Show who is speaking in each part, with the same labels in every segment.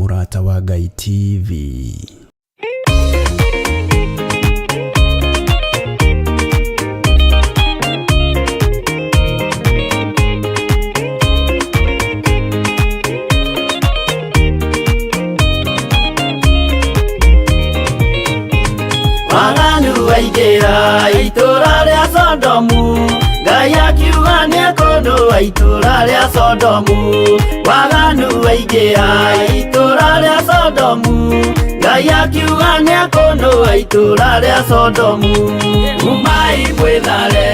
Speaker 1: Mũrata wa Ngai TV.
Speaker 2: Waganu waingĩra itũra rĩa Sodomu, Ngai akiuga nĩekũnũa itũra rĩa Sodomu. Waganu waingĩra itũra rĩa Sodomu, Ngai akiuga nĩekũnũa itũra rĩa Sodomu. Umai mwĩthare,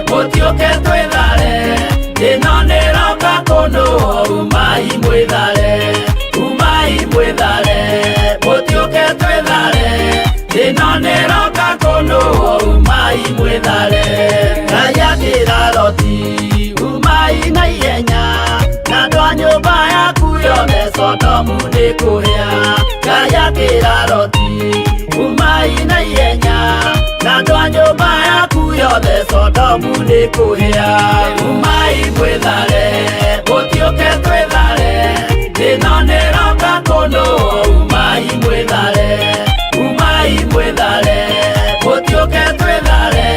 Speaker 2: mũtiũke twĩthare, ĩno nĩroka kũnũa. Umai mwĩthare, umai mwĩthare, mũtiũke twĩthare, ĩno nĩroka kũnũa. Umai mwĩthare. Ngai akĩra Loti, umai na ihenya, na andũ a nyũmba yaku yothe, Sodomu nĩ kũhĩa. Ngai akĩra Loti, umai na ihenya, na andũ a nyũmba yaku yothe, Sodomu nĩ kũhĩa. Umai mwĩthare, mũtiũke twĩthare, ĩno nĩroka kũnũa. Umai mwĩthare, umai mwĩthare, mũtiũke twĩthare,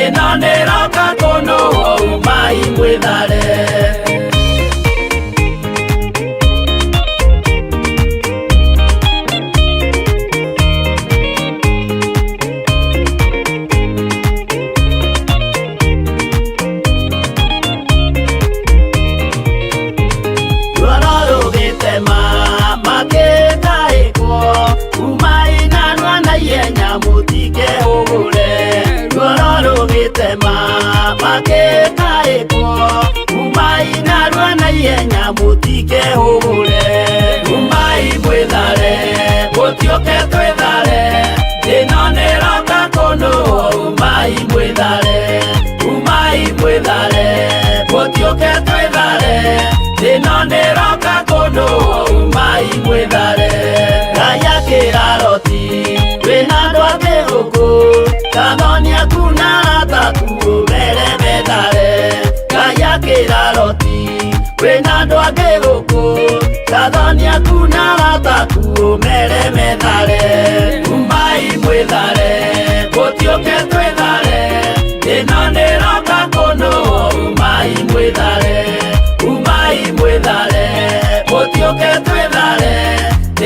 Speaker 2: ĩno nĩroka kũnũa. Umai mwĩthare. Ruoro rũgĩtema makĩtaĩkwo, umai narua na ihenya mũtikehũgũre. Ruoro rũgĩtema makĩtaĩkwo, umai narua na ihenya mũtikehũgũre. Umai mwĩthare, mũtiũke twĩthare, ĩno nĩroka kũnũa. Umai mwĩthare, umai mwĩthare, mũtiũke twĩthare, ĩno nĩroka kũnũa. Umai mwĩthare. Ngai akĩra Loti, wĩna andũ angĩ gũkũ, kathoni aku na arata aku ũmere methare. Ngai akĩra Loti, wĩna andũ angĩ gũkũ, kathoni aku na arata aku ũmere methare. Umai mwĩthare, mũtiũke twĩthare, ĩno nĩroka kũnũa. Umai mwĩthare, umai mwĩthare, mũtiũke twĩthare,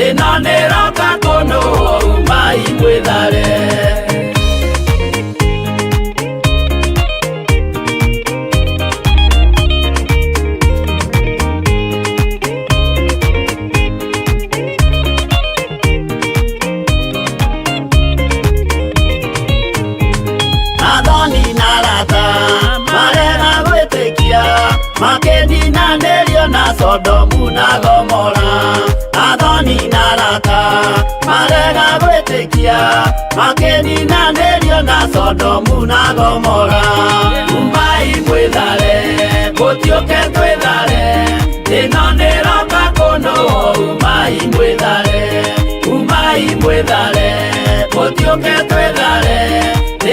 Speaker 2: ĩno nĩroka kũnũa. Umai mwĩthare. Athoni na arata marega gwĩtĩkia, makĩninanĩrio na Sodomu na Gomora. Athoni na arata marega gwĩtĩkia, makĩninanĩrio na Sodomu na Gomora. Umai mwĩthare, mũtiũke twĩthare, ĩno nĩroka kũnũa. Umai mwĩthare, umai mwĩthare, mũtiũke twĩthare,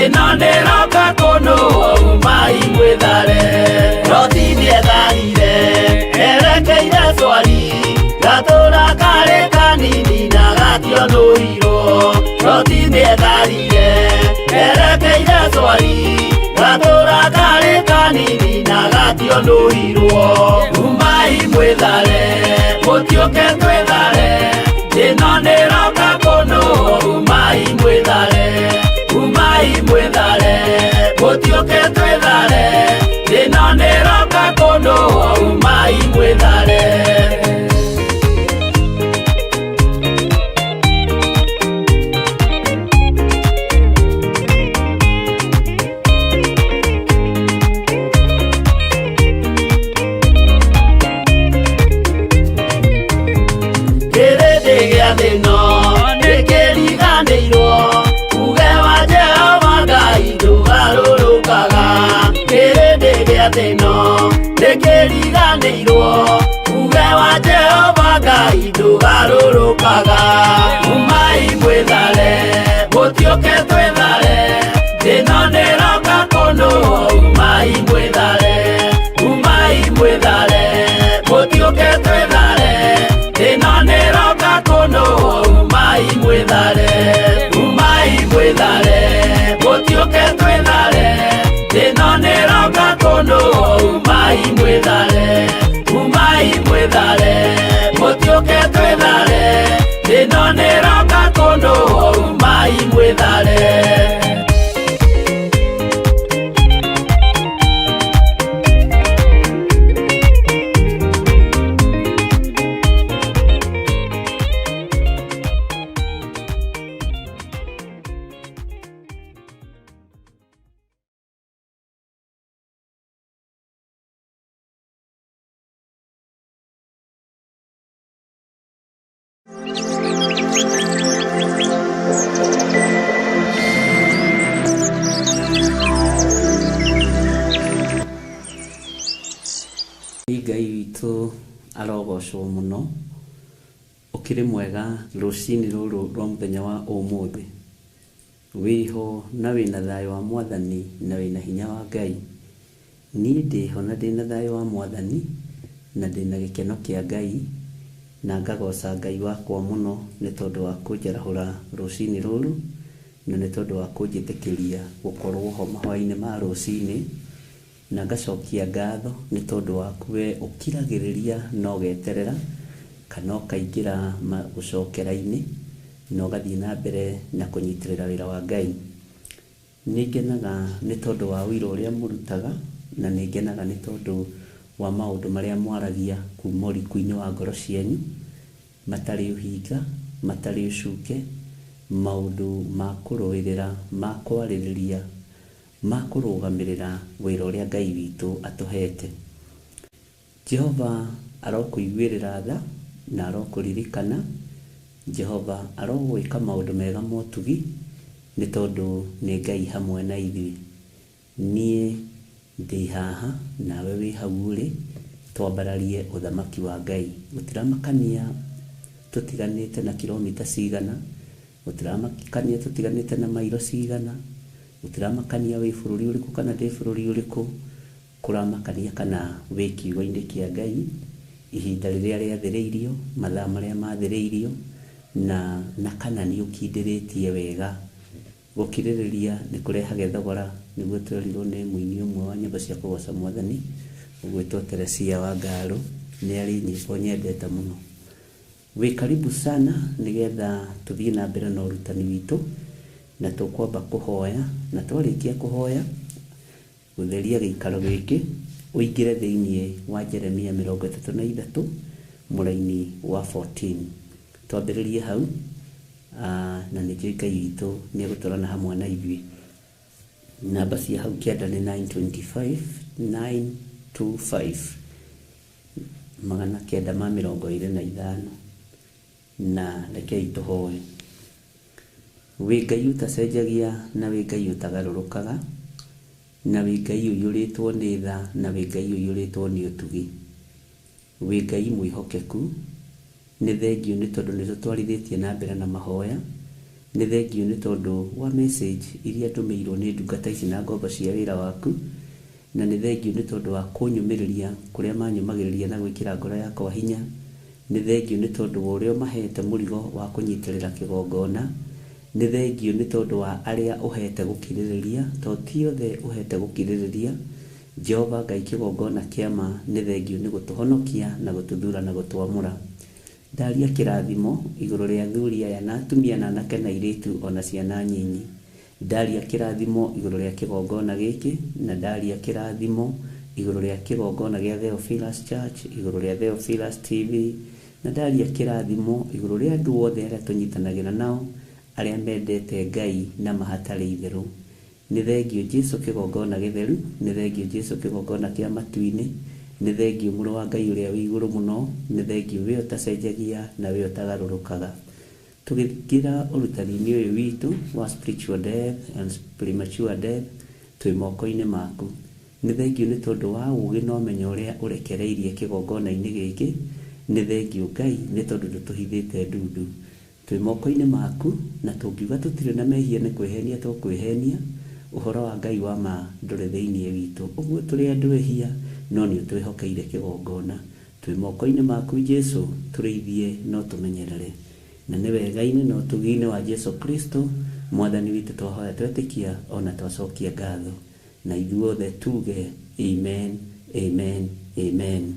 Speaker 2: ĩno nĩroka kũnũa. Umai mwĩthare. Loti nĩetharire erekeire Swari, gatũra karĩ kanini na gationũirwo. Loti nĩetharire erekeire Swari, gatũra karĩ kanini na gationũirwo. Umai mwĩthare, mũtiũke twĩthare, ĩno nĩroka kũnũa. Umai mwĩthare, umai mwĩthare, mũtiũke twĩthare, ĩno nĩroka kũnũa. Umai mwĩthare. Kĩrĩndĩ gĩa thĩno nĩkĩriganĩirwo, uge wa Jehova Ngai ndũgarũrũkaga. Kĩrĩndĩ gĩa thĩno nĩkĩriganĩirwo, uge wa Jehova Ngai ndũgarũrũkaga. Umai mwĩthare, mũtiũke twĩthare, ĩno nĩroka kũnũa. Umai mwĩthare, umai mwĩthare, mũtiũke twĩthare, ĩno nĩroka
Speaker 3: Ngai witũ arogocwo mũno, ũkĩrĩ mwega rũcinĩ rũrũ rwa mũthenya wa ũmũthĩ. Wĩho na wĩna thayũ wa Mwathani na wĩna hinya wa Ngai. Niĩ ndĩho na ndĩna thayũ wa Mwathani na ndĩna gĩkeno kĩa Ngai na ngagoca Ngai wakwa mũno nĩ tondũ wa kũnjarahũra rũcinĩ rũrũ na nĩ tondũ wa kũnjĩtĩkĩria gũkorwo ho mahoya-inĩ ma rũcinĩ. Na ngacokia ngatho nĩ tondũ waku we ũkiragĩrĩria na ũgeterera kana ũkaingĩra gũcokera-inĩ na ũgathiĩ na mbere na kũnyitĩrĩra wĩra wa Ngai. Nĩ ngenaga nĩ tondũ wa ũira ũrĩa mũrutaga na nĩ ngenaga nĩ tondũ wa maũndũ marĩa mwaragia kuma ũriku-inĩ wa ngoro cianyu, matarĩ ũhinga, matarĩ ũcuke, maũndũ ma kũrũĩrĩra, ma kwarĩrĩria, ma kũrũgamĩrĩra wĩra ũrĩa Ngai witũ atũhete. Jehova arokũiguĩrĩra tha na arokũririkana. Jehova arogwĩka maũndũ mega ma ũtugi nĩ tondũ nĩ Ngai hamwe na ithuĩ. Niĩ ndĩ haha nawe wĩ hau ũrĩ, twambararie ũthamaki wa Ngai. Gũtiramakania tũtiganĩte na kilomita cigana, gũtiramakania tũtiganĩte na mairo cigana, gũtiramakania wĩ bũrũri ũrĩkũ kana ndĩ bũrũri ũrĩkũ, kũramakania kana wĩ kiugo-inĩ kĩa Ngai, ihinda rĩrĩa rĩathĩrĩirio, mathaa marĩa mathĩrĩirio, na kana nĩ ũkindĩrĩtie wega. Gũkirĩrĩria nĩ kũrehage thogora, nĩguo twerirwo nĩ mũini ũmwe wa nyĩmbo cia kũgoca Mwathani, ũgwĩtwo Teresia wa Ngarũ, nĩ arĩ nyĩmbo nyendete mũno. Wĩ karibu sana nĩgetha tũthiĩ na mbere na ũrutani witũ, na tũkwamba kũhoya, na twarĩkia kũhoya, gũtheria gĩikaro gĩkĩ, ũingĩre thĩiniĩ wa Jeremia 33 mũraini wa 14. Twambĩrĩrie hau, na nĩ njũĩ Ngai witũ nĩ egũtwarana hamwe na ithuĩ. Namba cia hau kĩanda nĩ 925, 925, 925, na rekei tũhoe. Wĩ Ngai ũtacenjagia na wĩ Ngai ũtagarũrũkaga, na wĩ Ngai ũiyũrĩtwo nĩ tha na wĩ Ngai ũiyũrĩtwo nĩ ũtugi. Wĩ Ngai mwĩhokeku, nĩ thengiũ nĩ tondũ nĩ tũtwarithĩtie na mbere na mahoya, nĩ thengiũ nĩ tondũ wa message iria ndũmĩirwo nĩ ndungata ici na ngombo cia wĩra waku, na nĩ thengiũ nĩ tondũ wa kũnyũmĩrĩria kũrĩa manyũmagĩrĩria na gwĩkĩra ngoro yakwa hinya, nĩ thengiũ nĩ tondũ wa ũrĩa ũmahete mũrigo wa kũnyitĩrĩra kĩgongona, nĩ thengiũ nĩ tondũ wa arĩa ũhete gũkirĩrĩria, to ti othe ũhete gũkirĩrĩria. Jehova Ngai kĩgongona kĩa ma, nĩ thengiũ nĩ gũtũhonokia na gũtũthura na gũtwamũra. Ndaria kĩrathimo igũrũ rĩa athuri aya na atumia na anake na airĩtu ona ciana nyinyi. Ndaria kĩrathimo igũrũ rĩa kĩgongona gĩkĩ, na ndaria kĩrathimo igũrũ rĩa kĩgongona gĩa Theophilus Church, igũrũ rĩa Theophilus TV, na ndaria kĩrathimo igũrũ rĩa andũ othe arĩa tũnyitanagĩra nao, arĩa mendete Ngai na mahatarĩ itherũ. Nĩ thengiũ Jesu kĩgongona gĩtheru, nĩ thengiũ Jesu kĩgongona kĩa matu-inĩ, nĩ thengiũ mũrũ wa Ngai ũrĩa wĩ igũrũ mũno, nĩ thengiũ we ũtacenjagia na we ũtagarũrũkaga. Tũgĩkĩra ũrutani-inĩ ũyũ witũ wa spiritual death and premature death, twĩ moko-inĩ maku. Nĩ thengiũ nĩ tondũ wa ũũgĩ na ũmenyo ũrĩa ũrekereirie kĩgongona-inĩ gĩkĩ, nĩ thengiũ Ngai nĩ tondũ ndũtũhithĩte ndundu. Twĩ moko-inĩ maku, na tũngiuga tũtirĩ na mehia nĩ kwĩhenia tũkwĩhenia, ũhoro wa Ngai wa ma ndũrĩ thĩiniĩ witũ. Ũguo tũrĩ andũ ehia, no nĩ ũtwĩhokeire kĩgongona. Twĩ moko-inĩ maku Jesu, tũrĩithie no tũmenyerere. Na nĩ wega-inĩ na ũtugi-inĩ wa Jesu Kristo, Mwathani witũ twahoya twetĩkia ona twacokia ngatho. Na ithuothe tuge amen, amen, amen.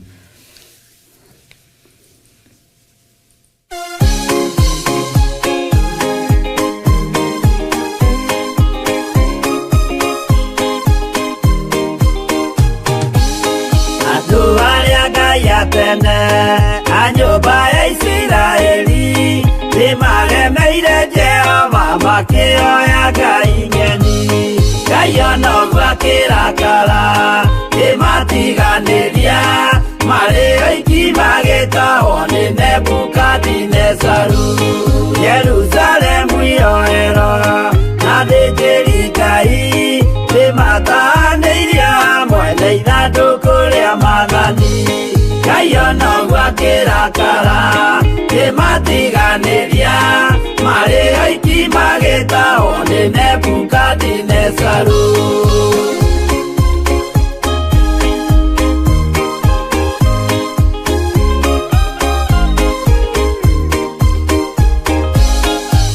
Speaker 2: Andũ arĩa Ngai atene a nyũmba ya Isiraeli nĩmaremeire Jehova makĩoya Ngai ng'eni. Ngai ona ũguo akĩrakara kĩmatiganĩria, marĩ oiki magĩtahwo nĩ Nebukadinezaru. Ngai onoguo akĩrakara kĩmatiganĩria marĩ oiki magĩtahwo nĩ Nebukadinezaru.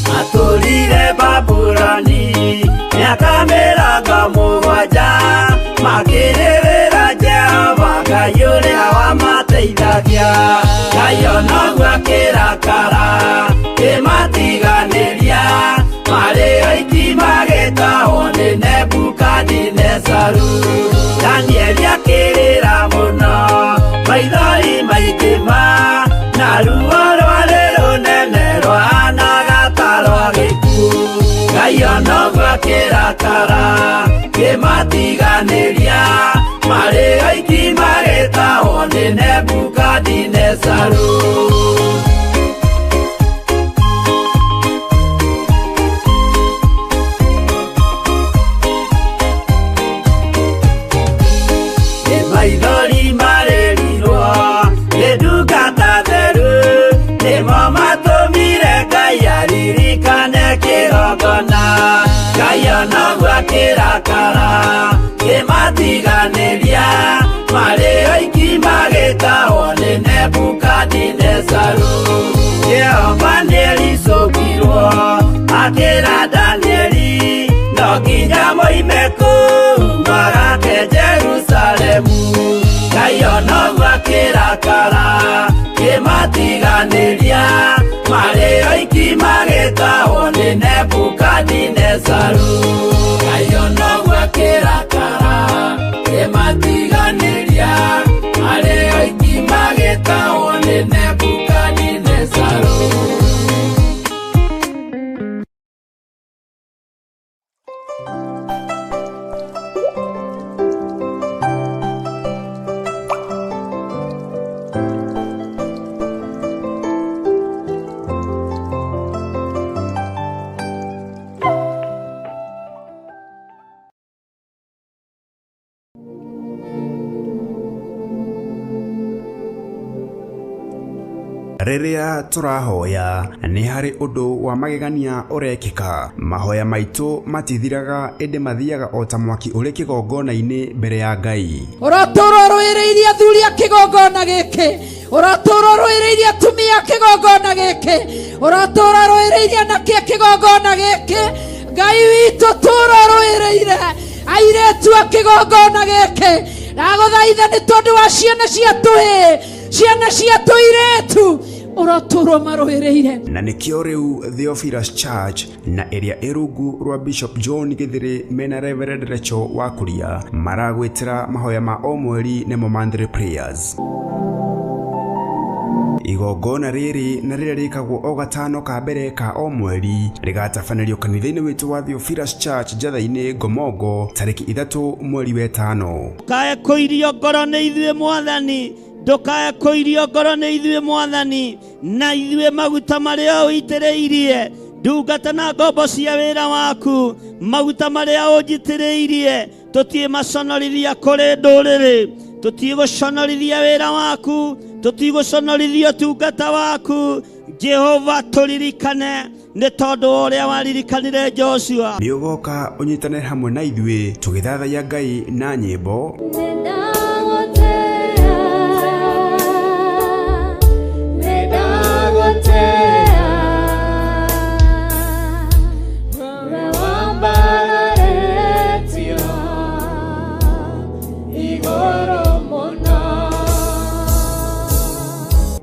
Speaker 2: Matũrire Babuloni mĩaka 70 makĩrĩrĩra Jehova Ngai ũrĩa wamateithagia. Ngai onoguo akĩrakara kĩmatiganĩria marĩ oiki magĩtahwo nĩ Nebukadinezaru. Danieli akĩrĩra mũno maithori maingĩ ma na ruo rwarĩ rũnene rwahanaga ta rwa gĩkuũ. Ngai onoguo akĩrakara kĩmatiganĩria marĩ oiki magĩtahwo nĩ Nebukadinezaru. Maithori marĩrirwo nĩ ndungata theru nĩmo matũmire Ngai aririkane kĩgongona. Ngai onoguo akĩrakara kĩmatiganĩria marĩ oiki magĩtahwo nĩ Nebukadinezaru. Jehova nĩericũkirwo akĩra Danieli no nginya moime kũu magake Jerusalemu. Ngai onoguo akĩrakara kĩmatiganĩria marĩ oiki magĩtahwo nĩ Nebukadinezaru. Ngai onoguo akĩrakara kĩmatiganĩria marĩ oiki magĩtahwo nĩ Nebukadinezaru.
Speaker 1: Rĩrĩa tũrahoya nĩ harĩ ũndũ wa magegania ũrekĩka. Mahoya maitũ matithiraga ĩndĩ mathiaga o ta mwaki ũrĩ kĩgongona-inĩ mbere ya Ngai.
Speaker 4: Ũratũũra ũrũĩrĩirie athuri a kĩgongona gĩkĩ, ũratũũra ũrũĩrĩirie atumia a kĩgongona gĩkĩ, ũratũũra ũrũĩrĩirie anake a kĩgongona gĩkĩ. Ngai witũ tũũra ũrũĩrĩire airĩtu a kĩgongona gĩkĩ. Ndagũthaitha nĩ tondũ wa ciana cia tũhĩĩ, ciana cia tũirĩtu, ũrotũũrwo marũĩrĩire.
Speaker 1: Na nĩkĩo rĩu Theophilus Church na ĩrĩa ĩ rungu rwa Bishop John Gĩthĩrĩ mena Reverend Rachel Wakuria maragwĩtĩra mahoya ma o mweri nĩmo monthly prayers. Igongona rĩrĩ na rĩrĩa rĩkagwo o gatano ka mbere ka o mweri rĩgatabanĩrio kanitha-inĩ witũ wa Theophilus Church Njatha-inĩ Ngomongo tarĩki 3 mweri wa 5.
Speaker 5: Ndũkae kũirio ngoro nĩ ithuĩ Mwathani, ndũkae kũirio ngoro nĩ ithuĩ Mwathani, na ithuĩ maguta marĩa ũitĩrĩirie ndungata na ngombo cia wĩra waku, maguta marĩa ũnjitĩrĩirie tũtiĩmaconorithia kũrĩ ndũrĩrĩ, tũtigũconorithia wĩra waku, tũtigũconorithia ũtungata waku. Jehova tũririkane nĩ tondũ wa ũrĩa waririkanire Joshua.
Speaker 1: Nĩ ũgoka ũnyitane hamwe na ithuĩ tũgĩthathaiya Ngai na nyĩmbo,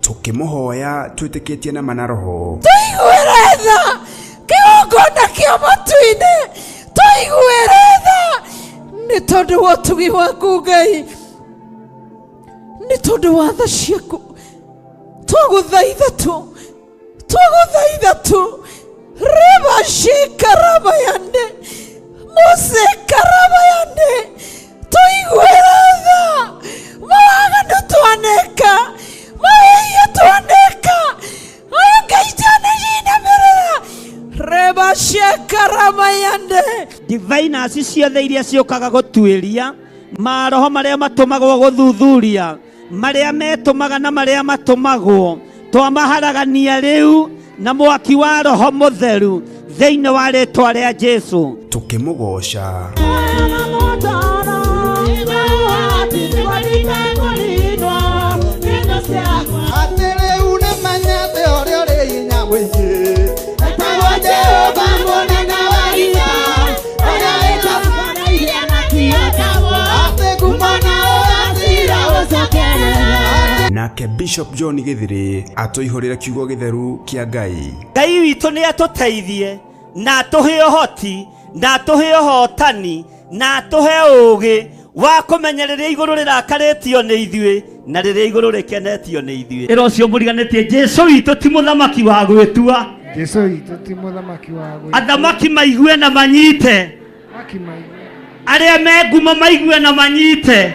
Speaker 1: tũkĩmũhoya twĩtĩkĩtie na ma na roho.
Speaker 4: Tũiguĩre tha kĩgongona kĩa matu-inĩ, tũiguĩre tha nĩ tondũ wa ũtugi waku Ngai, nĩ tondũ wa tha ciaku. Twagũthaitha tu, twagũthaitha tu. Rebashikarabayande musekarabayande, tũiguĩre tha mawaganu twaneka, mawĩhia twaneka, aya Ngai twanajinamĩrĩra. Rebashikarabayande.
Speaker 5: Diviners ciothe iria ciũkaga gũtuĩria maroho marĩa matũmagwo gũthuthuria marĩa metũmaga na marĩa matũmagwo twamaharagania rĩu na mwaki wa Roho Mũtheru thĩinĩ wa rĩtwa rĩa Jesu.
Speaker 1: Tukĩmũgoca. Nake Bishop John Githiri atũihũrĩre kiugo gĩtheru kĩa Ngai.
Speaker 5: Ngai witũ nĩ atũteithie na atũhe ũhoti na atũhe ũhotani na atũhe ũũgĩ wa kũmenya rĩrĩa igũrũ rĩrakarĩtio nĩ ithuĩ na rĩrĩa igũrũ rĩkenetio nĩ ithuĩ. Ĩra ũcio mũriganĩtie Jesu witũ ti mũthamaki wa gwĩtua.
Speaker 6: Jesu witũ ti mũthamaki wa gwĩtua.
Speaker 5: Athamaki maigue na manyite. Arĩa me ngumo maigue na manyite.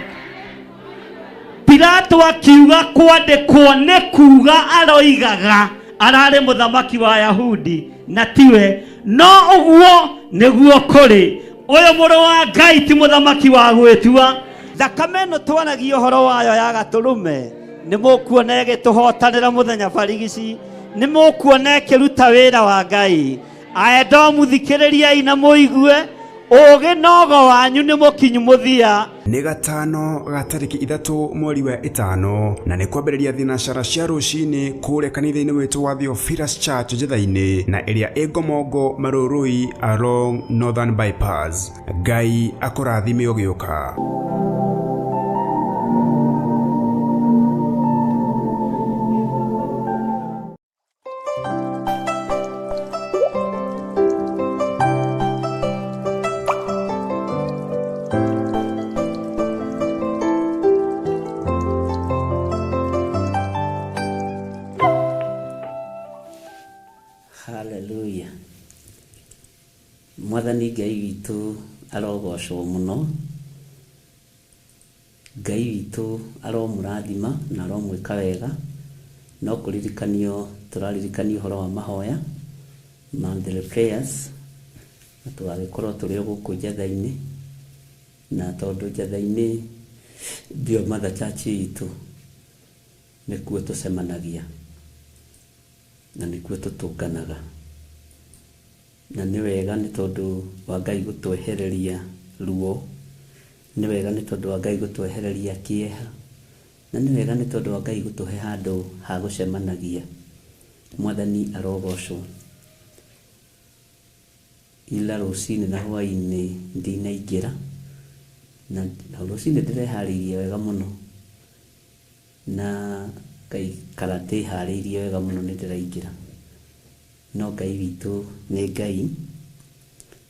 Speaker 5: Pilato akiuga kwandĩkwo nĩ kuga aroigaga ararĩ mũthamaki wa Yahudi na tiwe, no ũguo nĩguo kũrĩ. Ũyũ mũrũ wa Ngai ti mũthamaki wa gwĩtua. Thakame ĩno twaragia ũhoro wayo ya gatũrũme nĩ mũkuona ĩgĩtũhotanĩra mũthenya barigici, nĩ mũkuona ĩkĩruta wĩra wa Ngai. Aedomu thikĩrĩriai na mũigue ũũgĩ nogo wanyu nĩ mũkinyu mũthia.
Speaker 1: Nĩ gatano ga tarĩki 3 mweri wa 5 na nĩ kwambĩrĩria thinacara cia rũcinĩ kũrĩa kanitha-inĩ witũ wa Theophilus Church Njetha-inĩ na ĩrĩa ĩ Ngomongo Marũrũi along Northern Bypass. Ngai akũrathime ũgĩũka.
Speaker 3: Hallelujah. Mwathani Ngai witũ arogocwo mũno. Ngai witũ aromũrathima na aromwĩka wega. No kũririkanio tũraririkanio ũhoro wa mahoya monthly prayers, na tũgagĩkorwo tũrĩ o gũkũ Njetha-inĩ, na tondũ Njetha-inĩ ndio Mother Church itũ, nĩkuo tũcemanagia na nĩkuo tũtũnganaga. Na nĩ wega nĩ tondũ wa Ngai gũtwehereria ruo, nĩ wega nĩ tondũ wa Ngai gũtwehereria kĩeha, na nĩ wega nĩ tondũ wa Ngai gũtũhe handũ ha gũcemanagia. Mwathani arogocwo. Ila rũcinĩ na hwaĩ-inĩ ndinaingĩra, na rũcinĩ ndĩreharĩirie wega mũno na ngaikara ndĩharĩirie wega mũno nĩ ndĩraingĩra. No Ngai witũ nĩ Ngai,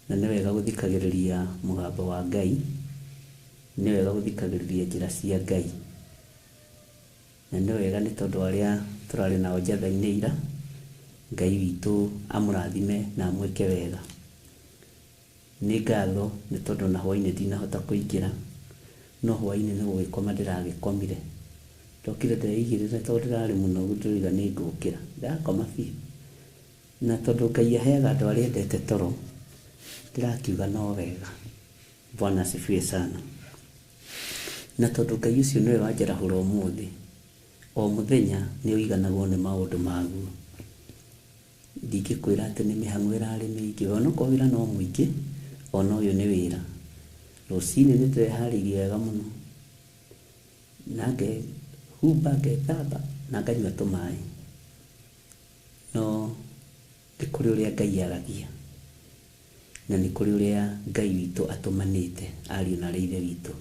Speaker 3: na nĩ wega gũthikagĩrĩria mũgambo wa Ngai, nĩ wega gũthikagĩrĩria njĩra cia Ngai, na nĩ wega nĩ tondũ arĩa tũrarĩ nao Njetha-inĩ ira, Ngai witũ amũrathime na amwĩke wega. Nĩ ngatho nĩ tondũ na hwaĩ-inĩ ndinahota kũingĩra, no hwaĩ-inĩ nĩ gũgĩkoma ndĩragĩkomire. Ndokire ndĩreigĩrĩra tondũ ndĩrarĩ mũnogu, ndĩroiga nĩ ngũkĩra, ndakoma biũ. Na tondũ Ngai aheaga andũ arĩa endete toro, ndĩrakiuga no wega. Bwana asifiwe sana. Na tondũ Ngai ũcio nĩwe wanjarahũra ũmũthĩ, o mũthenya nĩ ũiganagwo nĩ maũndũ maguo. Ndingĩkwĩra atĩ nĩ mĩhang'o ĩrarĩ mĩingĩ, onokorwo wĩra no mũingĩ, ona ũyũ nĩ wĩra. Rũcinĩ nĩ ndĩreharĩirie wega mũno, na ngehumba, ngethamba na nganyua tũmaĩ. No nĩ kũrĩ ũrĩa Ngai aragia, na nĩ kũrĩ ũrĩa Ngai witũ atũmanĩte ariũ na arĩa ithe witũ,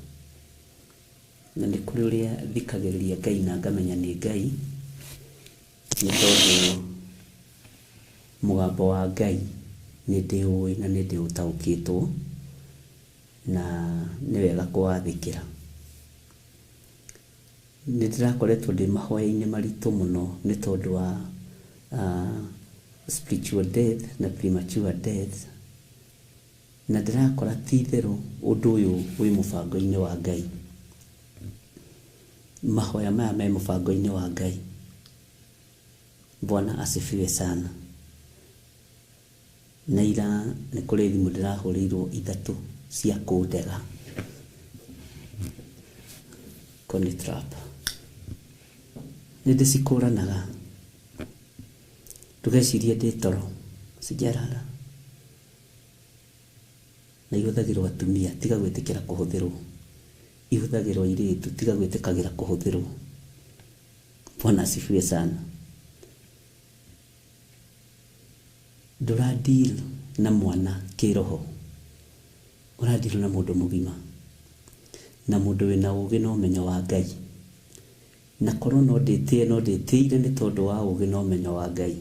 Speaker 3: na nĩ kũrĩ ũrĩa thikagĩrĩria Ngai na ngamenya nĩ Ngai, nĩ tondũ mũgambo wa Ngai nĩ ndĩũĩ na nĩ ndĩũtaũkĩtwo, na nĩ wega kũwathĩkĩra. Nĩ ndĩrakoretwo ndĩ mahoya-inĩ maritũ mũno nĩ tondũ wa spiritual death na premature death, na ndĩrakora ti itherũ ũndũ ũyũ wĩ mũbango-inĩ wa Ngai. Mahoya maya me mũbango-inĩ wa Ngai. Bwana asifiwe sana. Na ira nĩ kũrĩ thimũ ndĩrahũrĩirwo 3 cia kũndega. Connie trap. Nĩ ndĩcikũranaga. Ndũgecirie ndĩ toro, sijarara. Na ihũthagĩrwo atumia, tiga gwĩtĩkĩra kũhũthĩrwo. Ihũthagĩrwo airĩtu, tiga gwĩtĩkagĩra kũhũthĩrwo. Bwana asifiwe sana. Ndũra deal na mwana kĩroho, ũra deal na mũndũ mũgima, na mũndũ wĩna ũgĩ na ũmenyo wa Ngai. Na korwo no ndĩtĩe, no ndĩtĩire nĩ tondũ wa ũgĩ na ũmenyo wa Ngai.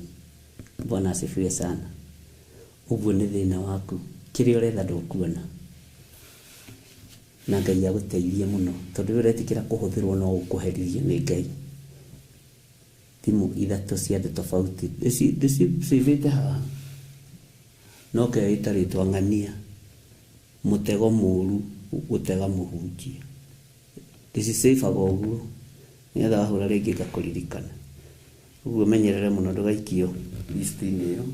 Speaker 3: Bwana asifiwe sana. Ũguo nĩ thĩna waku, kĩrĩa ũretha ndũkuona. Na Ngai agũteithie mũno, tondũ we ũretĩkĩra kũhũthĩrwo no ũkũherithio nĩ Ngai. Thimũ ithatũ cia andũ tofauti ndĩcicivĩte haha, no kĩo ĩtarĩtwo ng'ania mũtego mũru gũtega mũhunjia. Ndĩcicĩbaga ũguo nĩgetha wahũra rĩngĩ ngakũririkana. Ũguo menyerere mũno ndũgaikio list-inĩ ĩyo,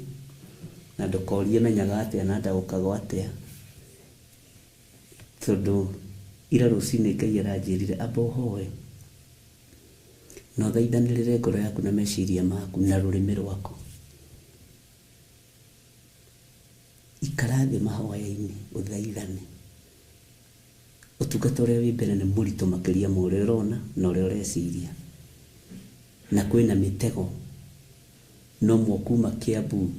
Speaker 3: na ndũkorie menyaga atĩa na ndaũkagwo atĩa, tondũ ira rũcinĩ Ngai aranjĩrire amba ũhoe na ũthaithanĩrĩre ngoro yaku na meciria maku na rũrĩmĩ rwaku. Ikara thĩ mahoya-inĩ ũthaithane. Ũtungata ũrĩa wĩ mbere nĩ mũritũ makĩria ma ũrĩa ũrona na ũrĩa ũreciria. Na kwĩna mĩtego, no mwe kuma Kiambu,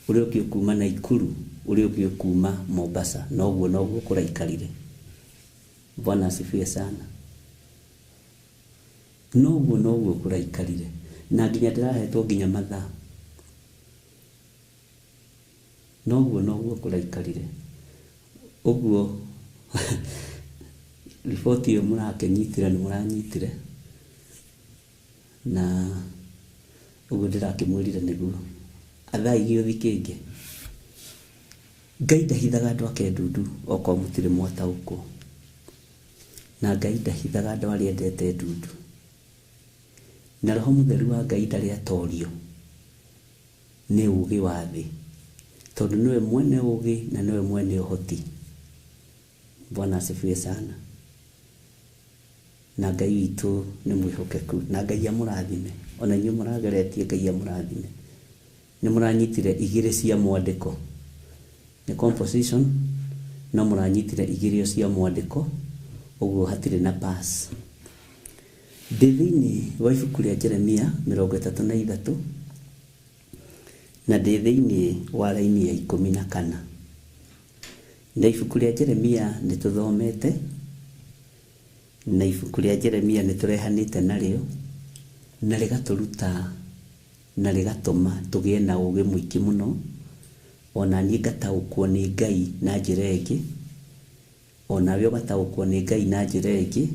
Speaker 3: ũrĩa ũngĩ ũkuma Naikuru, ũrĩa ũngĩ ũkuma Mombasa, noguo noguo kũraikarire. Bwana asifiwe sana. Noguo noguo kũraikarire, na nginya ndĩrahetwo nginya mathaa. Noguo noguo kũraikarire. Ũguo riboti ĩyo mũrakĩnyitire nĩ mũranyitire, na ũguo ndĩrakĩmwĩrire nĩguo. Athaa igĩũthi kĩngĩ. Ngai ndahithaga andũ ake ndundu okorwo mũtirĩ mwataũkwo. Na Ngai ndahithaga andũ arĩa endete ndundu. Na Roho Mũtheru wa Ngai ndarĩ atorio nĩ ũgĩ wa thĩ, tondũ nĩwe mwene ũgĩ na nĩwe mwene ũhoti. Bwana asifiwe sana. Na Ngai witũ nĩ mwĩhokeku, na Ngai amũrathime. Ona inyuĩ mũrageretie, Ngai amũrathime. Nĩ mũranyitire igĩrĩ cia mwandĩko, nĩ composition, no mũranyitire igĩrĩ cia mwandĩko, ũguo hatirĩ na pass. Ndĩ thĩinĩ wa ibuku rĩa Jeremia 33, na ndĩ thĩinĩ wa raini ya 14. Na ibuku rĩa Jeremia nĩ tũthomete, na ibuku rĩa Jeremia nĩ tũrehanĩte narĩo, na rĩgatũruta na rĩgatũma tũgĩe na ũgĩ mũingĩ mũno. Ona niĩ ngataũkwo nĩ Ngai na njĩra ĩngĩ, onawe ũgataũkwo nĩ Ngai na njĩra ĩngĩ,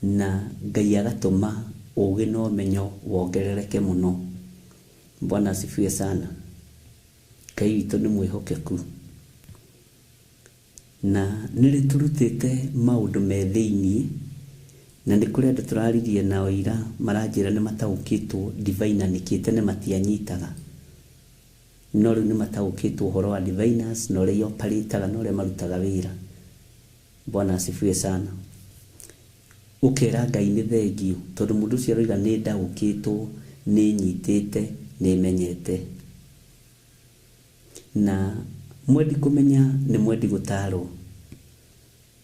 Speaker 3: na Ngai agatũma ũgĩ na ũmenyo wongerereke mũno. Bwana asifiwe sana. Ngai witũ nĩ mwĩhokeku, na nĩ rĩtũrutĩte maũndũ me thĩiniĩ, na nĩ kũrĩ andũ tũraririe nao ira maranjĩra nĩ mataũkĩtwo diviner nĩkĩte nĩ matianyitaga, no rĩu nĩ mataũkĩtwo ũhoro wa diviners na ũrĩa operataga na ũrĩa marutaga wĩra. Bwana asifiwe sana. Ũkera Ngai nĩ thengiũ, tondũ mũndũ ũcio aroiga nĩ ndaũkĩtwo, nĩ nyitĩte, nĩ menyete. Na mwendi kũmenya nĩ mwendi gũtarwo,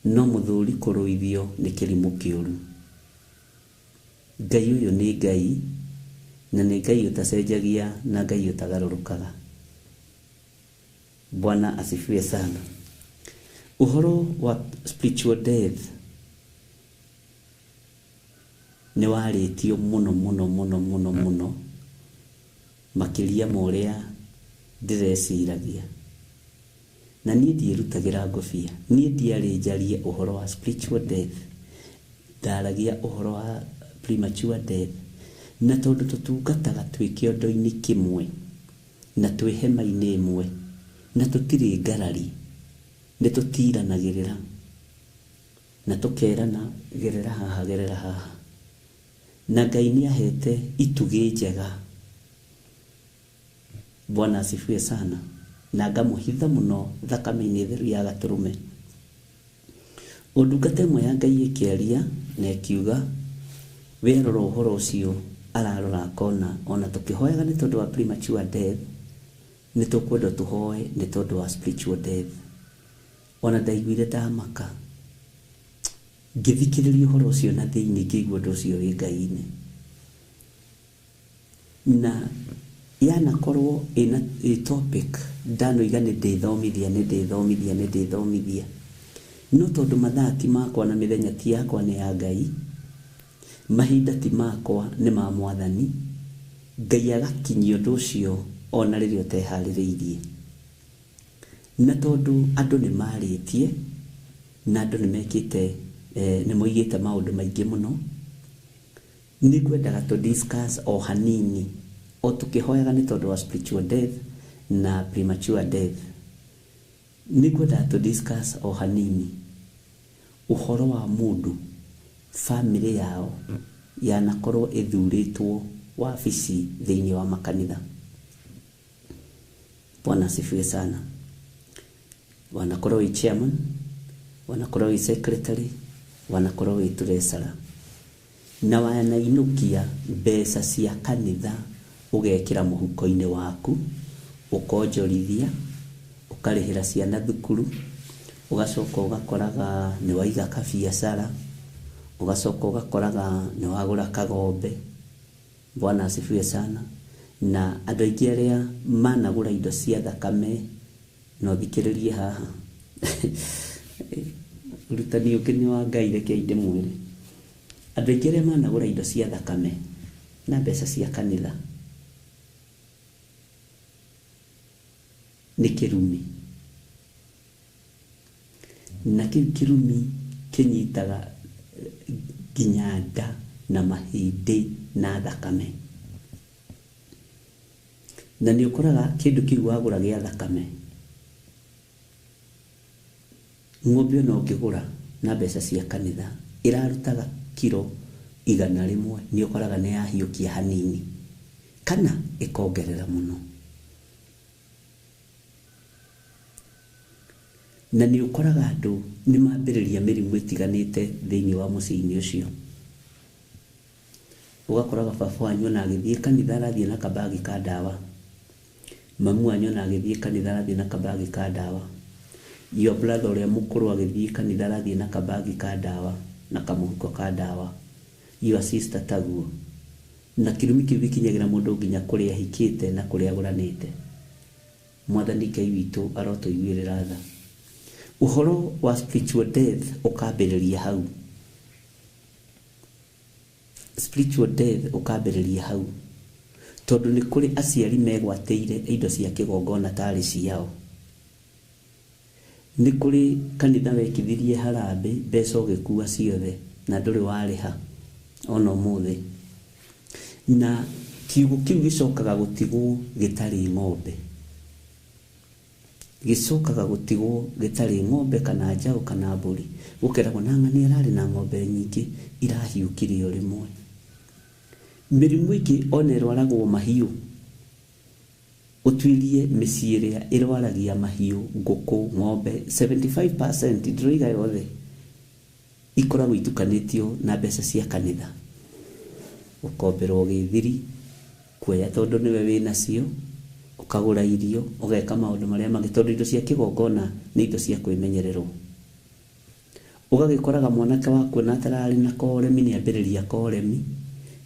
Speaker 3: no mũthũri kũrũithio nĩ kĩrimũ kĩũru. Ngai ũyũ nĩ Ngai, na nĩ Ngai ũtacenjagia na Ngai ũtagarũrũkaga. Bwana asifiwe sana. Ũhoro wa spiritual death nĩ warĩtio mũno mũno mũno mũno mũno, makĩria ma ũrĩa ndĩreciragia. Na niĩ ndiĩrutagĩra ngobia, niĩ ndiarĩ njarie ũhoro wa spiritual death, ndaragia ũhoro wa premature death. Na tondũ tũtungataga twĩ kĩondo-inĩ kĩmwe, na twĩ hema-inĩ ĩmwe, na tũtirĩ ngarari, nĩ tũtiranagĩrĩra na tũkerana gerera haha, gerera haha. Na Ngai nĩ ahete itugĩ njega. Bwana asifiwe sana. Na ngamũhitha mũno thakame-inĩ theru ya gatũrũme. Ũndungata ĩmwe ya Ngai ĩkĩaria na ĩkiuga We arora ũhoro ũcio ararora akona ona tũkĩhoyaga nĩ tondũ wa premature death, nĩ tũkwenda tũhoe nĩ tondũ wa spiritual death. Ona ndaiguire ndamaka ngĩthikĩrĩria ũhoro ũcio na thĩinĩ, ngĩigua ũndũ ũcio wĩ Ngai-inĩ. Na yanakorwo ĩna ĩ topic ndanoiga nĩ ndĩthomithia, nĩ ndĩthomithia, nĩ ndĩthomithia, no tondũ mathaa ti makwa na mĩthenya ti yakwa nĩ ya Ngai, mahinda ti makwa nĩ ma Mwathani, Ngai agakinyia ũndũ ũcio ona rĩrĩa ũteharĩrĩirie. Na tondũ andũ nĩ marĩtie na andũ nĩ mekĩte, nĩ moigĩte maũndũ maingĩ mũno, nĩ ngwendaga tũ discuss o hanini o tũkĩhoyaga nĩ tondũ wa spiritual death na premature death. Nĩ ngwendaga tũ discuss o hanini ũhoro wa mũndũ family yao yanakorwo ĩthurĩtwo wabici thĩinĩ wa makanitha. Bwana asifiwe sana. Wanakorwo wĩ chairman, wanakorwo wĩ secretary, wanakorwo wĩ treasurer, na wanainũkia mbeca cia kanitha ũgekĩra mũhuko-inĩ waku, ũkonjorithia, ũkarĩhĩra ciana thukuru, ũgacoka ũgakoraga nĩ waiga kabiacara, ũgacoka ũgakoraga nĩ wagũra kagombe. Bwana asifiwe sana. Na andũ aingĩ arĩa managũra indo cia thakame, no thikĩrĩrie haha ũrutani ũngĩ nĩ wa Ngai, reke ndĩmwĩre. Andũ aingĩ arĩa managũra indo cia thakame na mbeca cia kanitha nĩ kĩrumi, na kĩu kĩrumi kĩnyitaga nginya nda na mahĩndĩ na thakame. Na nĩ ũkoraga kĩndũ kĩu wagũra gĩa thakame, ng'ombe ona ũngĩgũra na mbeca cia kanitha ĩrarutaga kiro 100, nĩ ũkoraga nĩ yahiũkia hanini kana ĩkongerera mũno. Na nĩ ũkoraga andũ nĩ mambĩrĩria mĩrimũ ĩtiganĩte thĩinĩ wa mũciĩ-inĩ ũcio. Ũgakoraga baba wanyu ona agĩthiĩ kanitha arathiĩ na kabagi ka ndawa, mamu wanyu ona agĩthiĩ kanitha arathiĩ na kabagi ka ndawa, your brother ũrĩa mũkũrũ agĩthiĩ kanitha arathiĩ na kabagi ka ndawa na kamũhuko ka ndawa, your sister taguo. Na kĩrumi kĩu gĩkinyagĩra mũndũ nginya kũrĩa ahikĩte na kũrĩa agũranĩte. Mwathani Ngai witũ arotũiguĩrĩra tha. Ũhoro wa spiritual death ũkambĩrĩria hau. Spiritual death ũkambĩrĩria hau, tondũ nĩ kũrĩ aciari megwatĩire indo cia kĩgongona tarĩ ciao. Nĩ kũrĩ kanitha wekithirie harambĩ mbeca ũgĩkua ciothe na ndũrĩ warĩha ona ũmũthĩ. Na kiugo kĩu gĩcokaga gũtigwo gĩtarĩ ng'ombe, gĩcokaga gũtigwo gĩtarĩ ng'ombe kana njaũ kana mbũri, gũkeragwo na ng'ani ararĩ na ng'ombe nyingĩ irahiũkire o rĩmwe. Mĩrimũ ĩngĩ ona ĩrwaragwo mahiũ, ũtuirie mĩciĩ ĩrĩa ĩrwaragia mahiũ, ngũkũ, ng'ombe, 75% ndĩroiga yothe ikoragwo itukanĩtio na mbeca cia kanitha. Ũkomberwo gĩthiri kuoya tondũ nĩwe wĩnacio, ũkagũra irio, ũgeka maũndũ marĩa mangĩ, tondũ indo cia kĩgongona nĩ indo cia kwĩmenyererwo. Ũgagĩkoraga mwanake waku ona atararĩ na koremi nĩ ambĩrĩria koremi,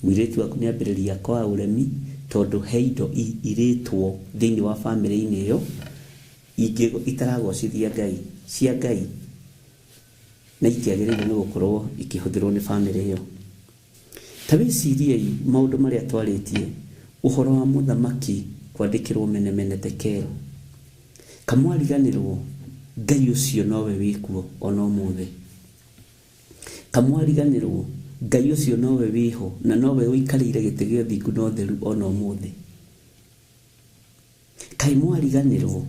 Speaker 3: mũirĩtu waku nĩ ambĩrĩria kwa ũremi, tondũ he indo irĩtwo thĩinĩ wa bamĩrĩ-inĩ ĩyo ingĩ itaragocithia Ngai, cia Ngai, na itiagĩrĩire nĩ gũkorwo ikĩhũthĩrwo nĩ bamĩrĩ ĩyo. Ta wĩciriei maũndũ marĩa twarĩtie, ũhoro wa mũthamaki kwandĩkĩrwo mene mene tekero, kamwariganĩrwo Ngai ũcio nowe wĩkuo ona ũmũthĩ, kamwariganĩrwo Ngai ũcio nowe wĩho na nowe ũikarĩire gĩtĩ gĩa ũthingu na ũtheru ona ũmũthĩ. Kaĩ mwariganĩrwo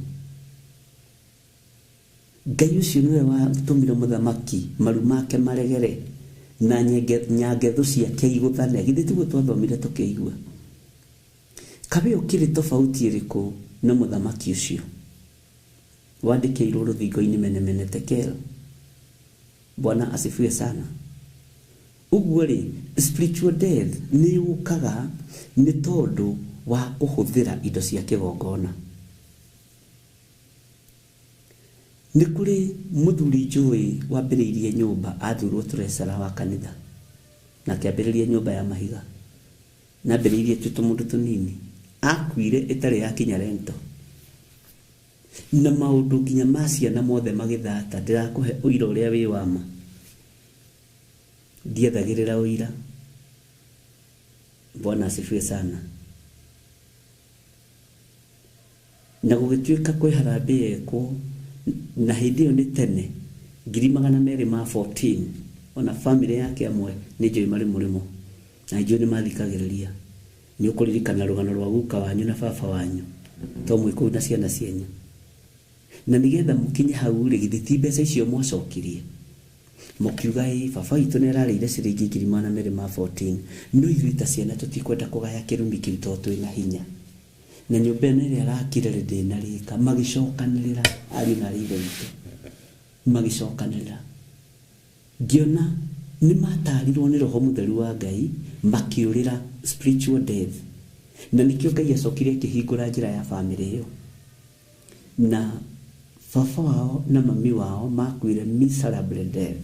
Speaker 3: Ngai ũcio nĩwe watũmire mũthamaki maru make maregere na nyangetho ciake igũthane. Githĩ tiguo twathomire tũkĩigua? Kaĩ ũkĩrĩ tofauti ĩrĩkũ na mũthamaki ũcio wandĩkĩirwo rũthingo-inĩ mene mene tekero? Bwana asifiwe sana. Ũguo rĩ, spiritual death nĩ yũkaga nĩ tondũ wa kũhũthĩra indo cia kĩgongona. Nĩ kũrĩ mũthuri njũĩ wambĩrĩirie nyũmba, athurwo treasurer wa kanitha, na akĩambĩrĩria nyũmba ya mahiga, na ambĩrĩirie twĩ tũmũndũ tũnini, akuire ĩtarĩ yakinya rento, na maũndũ nginya ma ciana mothe magĩthata. Ndĩrakũhe ũira ũrĩa wĩ wa ma, ndiethagĩrĩra ũira. Bwana asifiwe sana. Na gũgĩtuĩka kwĩ harambee yekwo, na hĩndĩ ĩyo nĩ tene 214, ona family yake amwe nĩ njũĩ marĩ mũrĩmo, na njũĩ nĩ mathikagĩrĩria. Nĩ ũkũririkana rũgano rwa guka wanyu na baba wanyu, to mwĩ kũu na ciana cianyu. Na nĩgetha mũkinye hau rĩ, githĩ ti mbeca icio mwacokirie? Mũkiuga ĩ baba witũ nĩ ararĩire ciringi 214, no ithuĩ ta ciana tũtikwenda kũgaya kĩrumi kĩu tondũ twĩna hinya. Na nyũmba ĩno ĩrĩa arakire rĩ ndĩnarĩka. Magĩcokanĩrĩra ariũ na arĩ ithe witũ, magĩcokanĩrĩra, ngĩona nĩ matarirwo nĩ Roho Mũtheru wa Ngai, makĩũrĩra spiritual death. Na nĩkĩo Ngai acokire akĩhingũra njĩra ya family ĩyo. Na baba wao na mami wao makuire miserable death,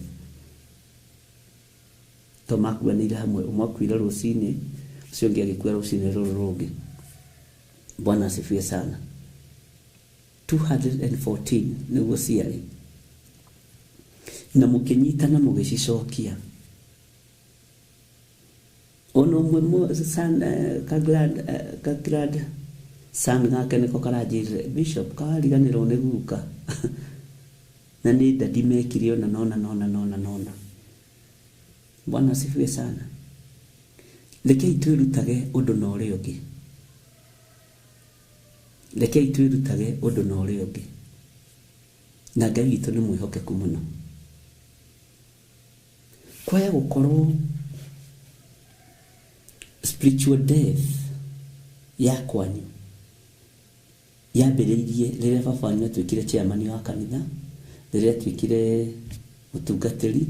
Speaker 3: to makuanĩire hamwe, ũmwe akuire rũcinĩ, ũcio ũngĩ agĩkua rũcinĩ rũrũ rũngĩ. Bwana asifiwe sana. 214 nĩguo ciarĩ, na mũkĩnyitana mũgĩcicokia. Ona ũmwe ka grand son gake nĩko karanjĩrire, Bishop, kawariganĩrwo nĩ guka, na nĩ dadi mekire ona nona nona nona nona. Bwana asifiwe sana. Rekei twĩrutage ũndũ na ũrĩa ũngĩ, rekei twĩrutage ũndũ na ũrĩa ũngĩ, na Ngai witũ nĩ mwĩhokeku mũno. Kwaya gũkorwo spiritual death ya kwanyu yambĩrĩirie rĩrĩa baba wanyu atuĩkire chairman wa kanitha, rĩrĩa atuĩkire mũtungatĩri,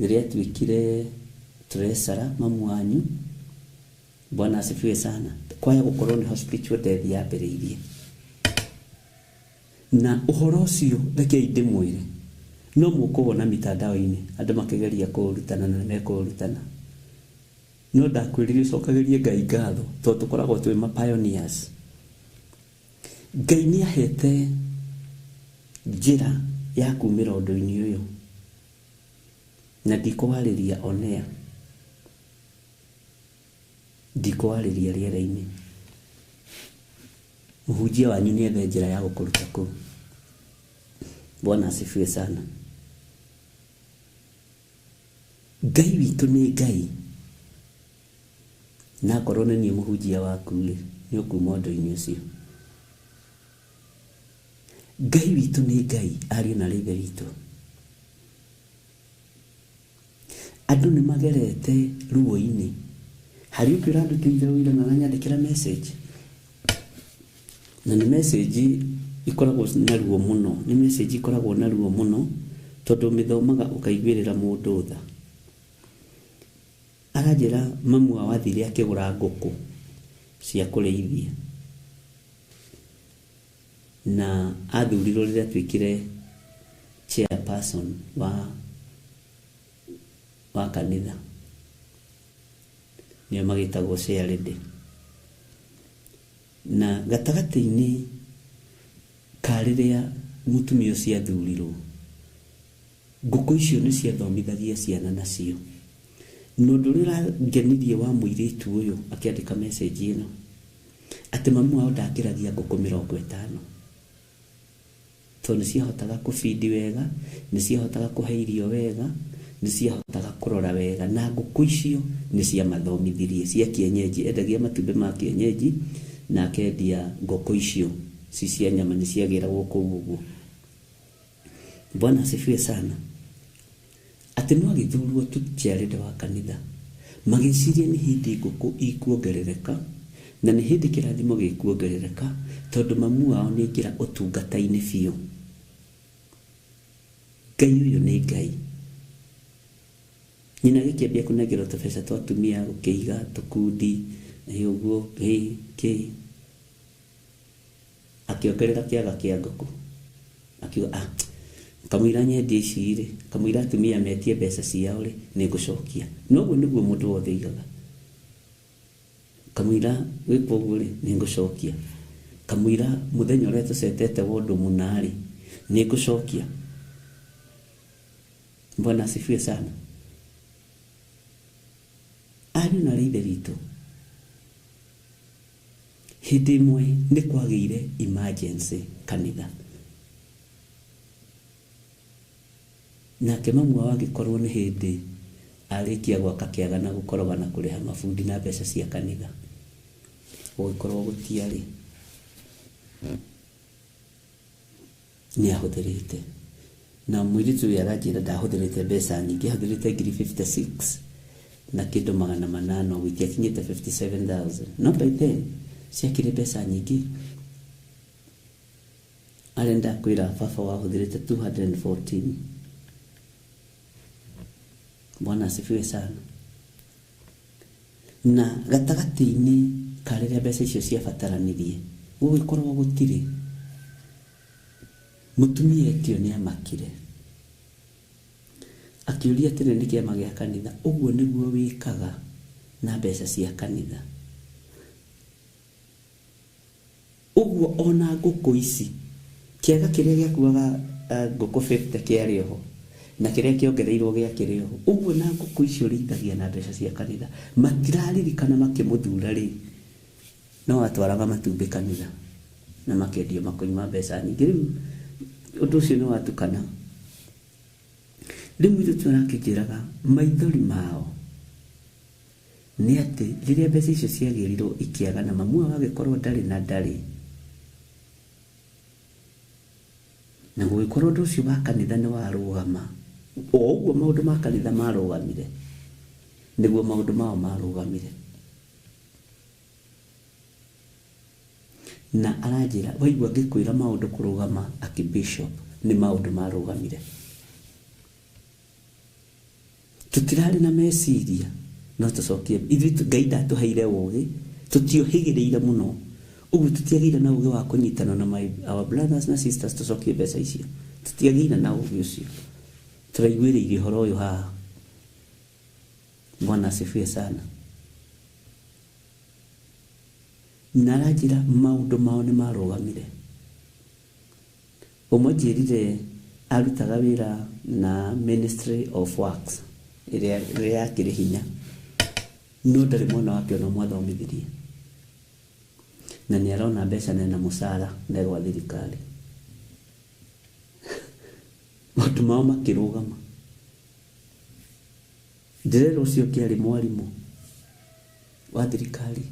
Speaker 3: rĩrĩa atuĩkire treasurer mamu wanyu. Bwana asifiwe sana. Kwaya gũkorwo nĩho spiritual death yambĩrĩirie. Na ũhoro ũcio rekei ndĩmwĩre, no mũkũwona mitandao-inĩ andũ makĩgeria kũũrutana na nĩmekũũrutana, no ndakwĩrire ũcokagĩrie Ngai ngatho tondũ tũkoragwo twĩ ma pioneers. Ngai nĩ ahete njĩra ya kumĩra ũndũ-inĩ ũyũ, na ndikũwarĩria onea, ndikũwarĩria rĩera-inĩ. Mũhunjia wanyu nĩ ethe njĩra ya gũkũruta kũu. Bwana asifiwe sana. Ngai witũ nĩ Ngai, na akorwo nĩ niĩ mũhunjia waku rĩ, nĩ ũkuma ũndũ-inĩ ũcio. Ngai witũ nĩ Ngai, ariũ na arĩ ithe witũ. Andũ nĩ magerete ruo-inĩ. Harĩ ũngĩ ũrandutĩire ũira na aranyandĩkĩra message, na nĩ message ikoragwo na ruo mũno, nĩ message ikoragwo na ruo mũno tondũ ũmĩthomaga ũkaiguĩrĩra mũndũ tha. Aranjĩra mamu wao athire akĩgũra ngũkũ cia kũrĩithia, na athurirwo rĩrĩa atuĩkire chairperson wa kanitha, nĩo magĩtagwo chairlady. Na gatagatĩ-inĩ ka rĩrĩa mũtumia ũcio athurirwo, ngũkũ icio nĩ ciathomithagia ciana nacio. Na ũndũ ũrĩa ũrangenirie wa mũirĩtu ũyũ akĩandĩka message ĩno, atĩ mamu wao ndakĩragia ngũkũ 50, tondũ nĩ ciahotaga kũbindi wega, nĩ ciahotaga kũhe irio wega, nĩ ciahotaga kũrora wega, na ngũkũ icio nĩ ciamathomithirie cia kienyeji. Endagia matumbĩ ma kienyeji na akendia ngũkũ icio ci cia nyama, nĩ ciagĩragwo kũu ũguo. Bwana asifiwe sana. Atĩ no agĩthurwo tu chairlady wa kanitha, magĩciria nĩ hĩndĩ ngũkũ ikuongerereka na nĩ hĩndĩ kĩrathimo gĩkuongerereka, tondũ mamu wao nĩ aingĩra ũtungata-inĩ biũ. Ngai ũyũ nĩ Ngai. Nyina agĩkĩambia kũnengerwo tũbeca twa atumia gũkĩiga tũkundi ũguo kĩ akĩongerera kĩaga kĩa ngũkũ akiuga ah kamũira nyendie ici rĩ kamũira atumia metie mbeca ciao rĩ nĩngũcokia. Noguo nĩguo mũndũ wothe aigaga kamũira gwĩkwo ũguo rĩ nĩngũcokia kamũira mũthenya ũrĩa tũcetete wa ũndũ mũna rĩ nĩngũcokia. Bwana asifiwe sana. Ariũ na arĩ ithe witũ, hĩndĩ ĩmwe nĩ kwagĩire emergency kanitha nake mamu wao angĩkorwo nĩ hĩndĩ arĩkia gwaka kĩaga na gũkoroga na kũrĩha mabundi na mbeca cia kanitha gũgĩkorwo gũtiarĩ nĩ ahũthĩrĩte na mũirĩtu ũyũ aranjĩra ndahũthĩrĩte mbeca nyingĩ ahũthĩrĩte ngiri 56 na kĩndũ 800 ũguo itiakinyĩte 57,000 no by then ciakĩrĩ mbeca nyingĩ. Arenda kwĩra baba wahũthĩrĩte 214. Bwana asifiwe sana. Na gatagatĩ-inĩ ka rĩrĩa mbeca icio ciabataranirie gũgĩkorwo gũtirĩ mũtumia etio nĩ amakire akĩũria atĩrĩ nĩ kĩama gĩa kanitha ũguo nĩguo wĩkaga na mbeca cia kanitha ũguo ona ngũkũ ici kĩaga kĩrĩa gĩakuaga ngũkũ 50 kĩarĩ oho na kĩrĩa kĩongereirwo gĩakĩrĩ oho ũguo na ngũkũ icio ũrĩithagia na mbeca cia kanitha matiraririkana makĩmũthura rĩ no atwaraga matumbĩ kanitha na makendio makoima mbeca nyingĩ. Rĩu ũndũ ũcio nĩ watukana. Rĩu mũirĩtu arakĩnjĩraga maithori mao nĩ atĩ rĩrĩa mbeca icio ciagĩrirwo ikĩaga na mamu wao agĩkorwo ndarĩ na ndarĩ na gũgĩkorwo ũndũ ũcio wa kanitha nĩ warũgama o ũguo maũndũ ma kanitha marũgamire nĩguo maũndũ mao marũgamire. Na aranjĩra waigua ngĩkwĩra maũndũ kũrũgama akĩbishop nĩ maũndũ marũgamire. Tũtirarĩ na meciria no tũcokie ithuĩ Ngai ndatũheire ũgĩ tũtiohĩgĩrĩire mũno ũguo tũtiagĩire na ũgĩ wa kũnyitana na our brothers na sisters tũcokie mbeca icio tũtiagĩire na ũgĩ ũcio tũraiguĩrĩirie ũhoro ũyũ haha. Bwana asifiwe sana. Na aranjĩra maũndũ mao nĩ marũgamire. Ũmwe njĩrire arutaga wĩra na Ministry of Works ĩrĩa yakĩrĩ hinya no ndarĩ mwana wake ona ũmwe athomithirie na nĩ arona mbeca na mũcara na gwa thirikari. Maũndũ mao makĩrũgama. Ndĩrerwo ũcio ũngĩ arĩ mwarimũ wa thirikari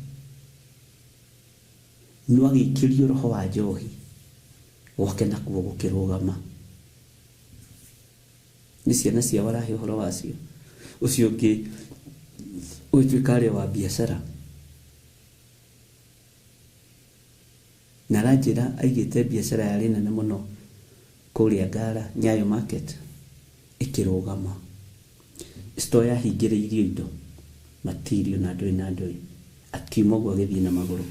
Speaker 3: no agĩikĩrio roho wa njohi gwake nakuo gũkĩrũgama. Nĩ ciana ciao arahe ũhoro wacio. Ũcio ũngĩ ũgĩtuĩka arĩ wa biacara na aranjĩra aigĩte biacara yarĩ nene mũno kũrĩa Ngara Nyayo Market ĩkĩrũgama. Store yahingĩrĩirio indo material na ndũĩ na ndũĩ akiuma ũguo agĩthiĩ na magũrũ.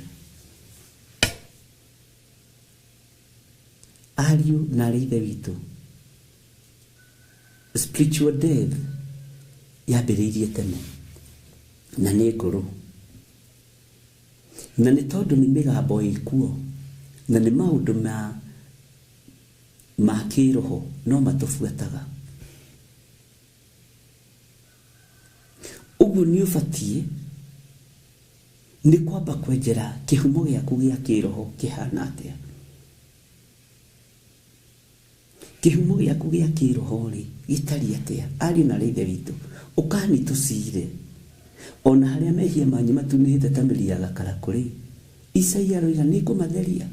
Speaker 3: Ariũ na arĩ ithe witũ, spiritual death yambĩrĩirie tene na nĩ ngũrũ na nĩ tondũ nĩ mĩgambo ĩkuo na nĩ maũndũ ma kĩroho no matũbuataga. Ũguo nĩ ũbatiĩ nĩ kwamba kwenjera kĩhumo gĩaku gĩa kĩroho kĩhana atĩa. Kĩhumo gĩaku gĩa kĩroho rĩ gĩtariĩ atĩa. Ariũ na arĩ ithe witũ ũkani tũcire ona harĩa mehia manyu matunĩhĩte ta mĩri ya gakarakũ rĩ Isaia aroiga nĩ ngũmatheria.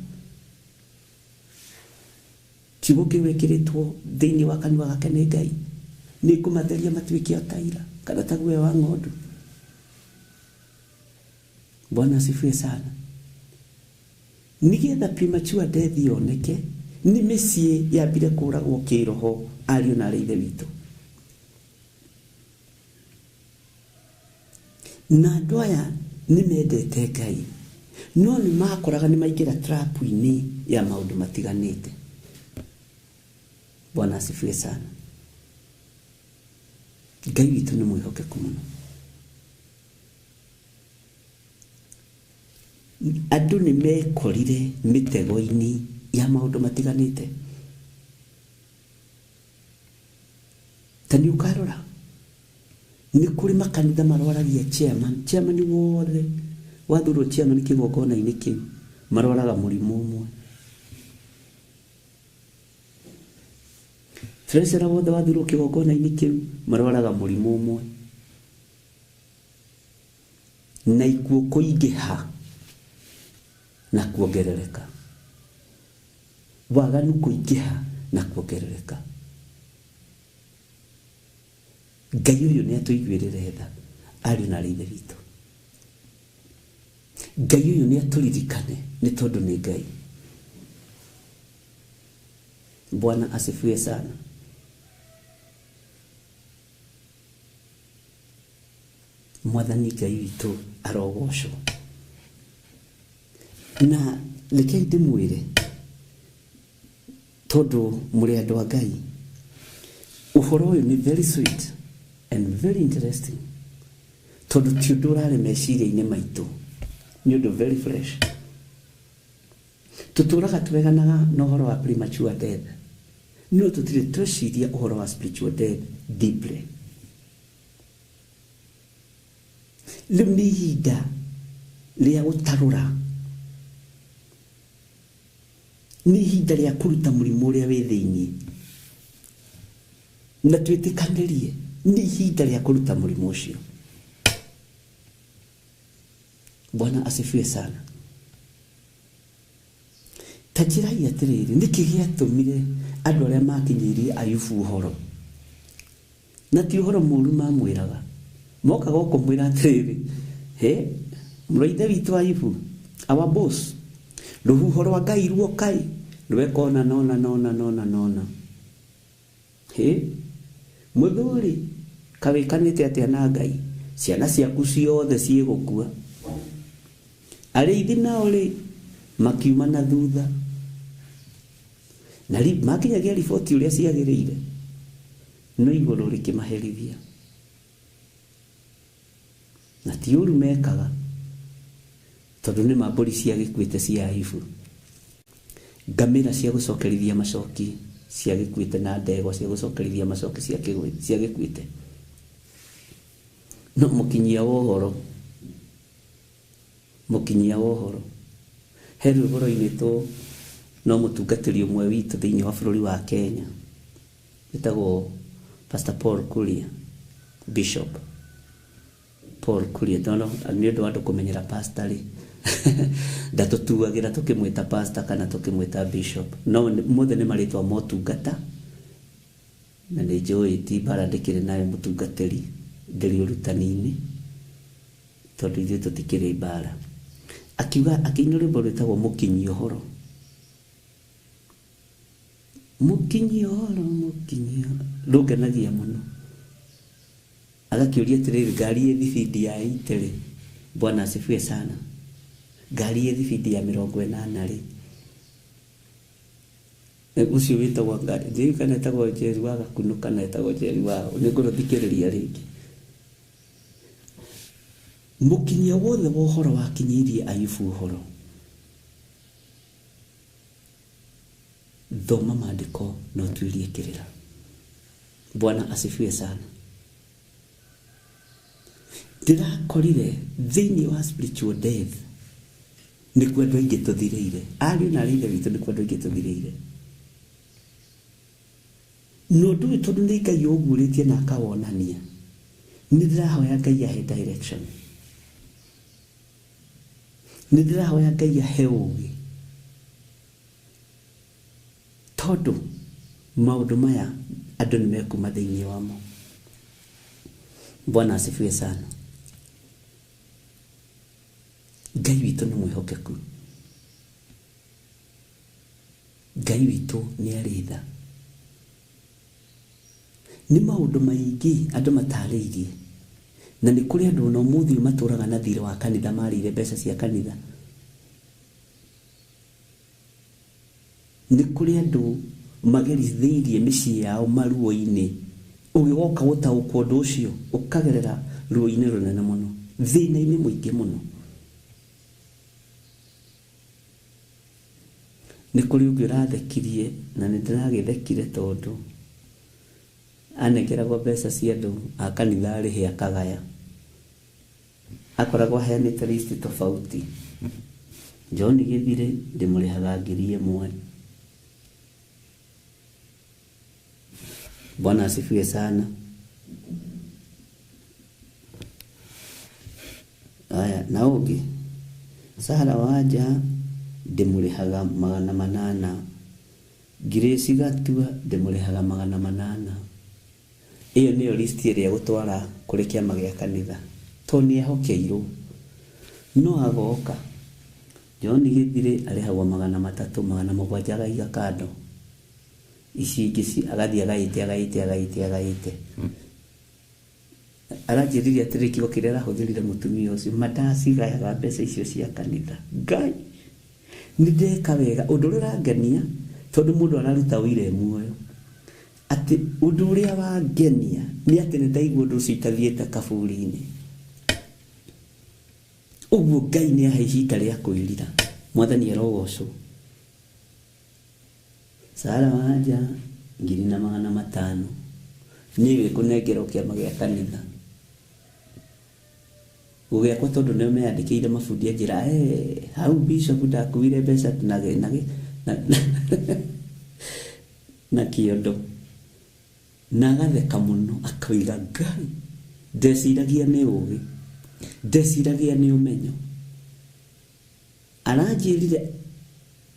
Speaker 3: Kiugo kĩu wĩkĩrĩtwo thĩinĩ wa kanua gake nĩ Ngai nĩ ngũmatheria matuĩke o ta ira kana ta guoya wa ng'ondu. Bwana asifiwe sana. Nĩgetha premature death yoneke nĩ mĩciĩ yambire kũragwo kĩroho ariũ na arĩ ithe witũ. Na andũ aya nĩ mendete Ngai, no nĩ makoraga nĩ maingĩra trap-inĩ ya maũndũ matiganĩte. Bwana asifiwe sana. Ngai witũ nĩ mwĩhokeku mũno. Andũ nĩ mekorire mĩtego-inĩ ya maũndũ matiganĩte. Ta nĩ ũkarora nĩ kũrĩ makanitha marwaragia chairman, chairman wothe wathurwo chairman kĩgongona-inĩ kĩu marwaraga mũrimũ ũmwe. Treasurer wothe wathurwo kĩgongona-inĩ kĩu marwaraga mũrimũ ũmwe. Na ikuũ kũingĩha na kuongerereka, waganu kũingĩha na kuongerereka. Ngai ũyũ nĩ atũiguĩrĩre tha, ariũ na aarĩ a Ithe witũ. Ngai ũyũ nĩ atũririkane nĩ tondũ nĩ Ngai. Bwana asifiwe sana. Mwathani Ngai witũ arogocwo. Na rekei ndĩmwĩre, tondũ mũrĩ andũ a Ngai, ũhoro ũyũ nĩ very sweet and very interesting, tondũ ti ũndũ ũrarĩ meciria-inĩ maitũ, nĩ ũndũ very fresh. Tũtũraga tweganaga na ũhoro wa premature death, no tũtirĩ tweciria ũhoro wa spiritual death deeply. Rĩu nĩ ihinda rĩa gũtarũra, nĩ ihinda rĩa kũruta mũrimũ ũrĩa wĩ thĩinĩ, na twĩtĩkanĩrie nĩ ihinda rĩa kũruta mũrimũ ũcio. Bwana asifiwe sana. Ta njĩrai atĩrĩrĩ, nĩkĩ gĩatũmire andũ arĩa makinyĩirie Ayubu ũhoro, na ti ũhoro mũũru mamwĩraga, mokaga o kũmwĩra atĩrĩrĩ, he mũrũ ithe witũ Ayubu, our boss, rũhuho rwa Ngai ruokai rweka ona nona nona nona nona. He mũthuri, kawĩkanĩte atĩa na Ngai? Ciana ciaku ciothe ciĩgũkua. Arĩithi nao rĩ makiuma na thutha, na makinyagia riboti ũrĩa ciagĩrĩire, no igũrũ rĩkĩmaherithia. Na ti ũru mekaga, tondũ nĩ ma mbũri ciagĩkuĩte cia Ayubu, ngamĩra cia gũcokerithia macoki ciagĩkuĩte, na ndegwa cia gũcokerithia macoki ciagĩkuĩte. No mũkinyia wa ũhoro, mũkinyia wa ũhoro, he rwĩmbo rwainĩtwo no mũtungatĩri ũmwe witũ thĩinĩ wa bũrũri wa Kenya, wĩtagwo Pastor Paul Kuria, Bishop Paul Kuria. Nĩ ũndũ wa andũ kũmenyera pastor rĩ, ndatũtuagĩra tũkĩmwĩta pastor kana tũkĩmwĩta bishop, no mothe nĩ marĩtwa motungata, na nĩ njũĩ ti mbara ndĩkĩrĩ nayo mũtungatĩri, ndĩrĩ ũrutani-inĩ, tondũ ithuĩ tũtikĩrĩ mbara. Akiuga, akĩina rwĩmbo rwĩtagwo mũkinyi ũhoro, mũkinyi ũhoro, mũkinyi ũhoro, rũngenagia mũno. Agakĩũria atĩrĩrĩ, ngari ĩ thibindi ya 80 rĩ, Bwana asifiwe sana, ngari ĩ thibindi ya 80 rĩ, ũcio wĩtagwo njĩu kana ĩtagwo Njeri wa Gakunũ kana ĩtagwo Njeri wa, nĩ ngũrũthikĩrĩria rĩngĩ. Mũkinyia wothe wa ũhoro wakinyĩirie Ayubu ũhoro. Thoma maandĩko na ũtuĩrie kĩrĩra. Bwana asifiwe sana. Ndĩrakorire thĩinĩ wa spiritual death nĩkuo andũ aingĩ tũthirĩire, ariũ na aarĩ a Ithe witũ, nĩkuo andũ aingĩ tũthirĩire. Na ũndũ ũyũ tondũ nĩ Ngai ũguũrĩtie na akawonania, nĩ ndĩrahoya Ngai ahe direction, nĩ ndĩrahoya Ngai ahe ũũgĩ, tondũ maũndũ maya andũ nĩ mekuma thĩinĩ wamo. Bwana asifiwe sana. Ngai witũ nĩ mwĩhokeku, Ngai witũ nĩ arĩ tha. Nĩ maũndũ maingĩ andũ matarĩirie, Na nĩ kũrĩ andũ ona ũmũthĩ matũraga na thirĩ wa kanitha marĩire mbeca cia kanitha. Nĩ kũrĩ andũ magerithĩirie mĩciĩ yao maruo-inĩ. Ũgĩgoka gũtaũkwo ũndũ ũcio ũkagerera ruo-inĩ rũnene mũno, thĩna-inĩ mũingĩ mũno. Nĩ kũrĩ ũngĩ ũrathekirie na nĩ ndĩragĩthekire tondũ anengeragwo mbeca cia andũ a kanitha arĩhe akagaya. Akoragwo aheanĩte list tofauti. John Gĩthire ndĩmũrĩhaga 1,000. Bwana asifiwe sana. Aya, na ũngĩ Sara Wanja ndĩmũrĩhaga 800. Grace Gatua ndĩmũrĩhaga 800. Ĩyo nĩyo list ĩrĩa gũtwara kũrĩ kĩama gĩa kanitha tondũ nĩ ehokeirwo. No agoka John Gĩthire arĩhagwo 300, 700 agaiga kando. Ici ingĩ agathiĩ agaĩte agaĩte agaĩte agaĩte. Aranjĩrire atĩrĩ kiugo kĩrĩa arahũthĩrire mũtumia ũcio madacigayaga mbeca icio cia kanitha. Ngai nĩ ndeka wega. Ũndũ ũrĩa ũrangenia tondũ mũndũ araruta ũira muoyo atĩ ũndũ ũrĩa wangenia nĩ atĩ nĩ ndaigua ũndũ ũcio itathiĩte kaburi-inĩ. Ũguo Ngai nĩ ahe ihinda rĩa kwĩrira. Mwathani arogocwo. Sara Wanja 1,500 nĩ gĩkũnengerwo kĩama gĩa kanitha. Gũgĩakwa tondũ nĩo meyandĩkĩire mabundi anjĩra hau bishop ndakuire mbeca na kĩondo. Na agatheka mũno akoiga Ngai ndeciragia nĩ ũgĩ, ndeciragia nĩ ũmenyo. Aranjĩrire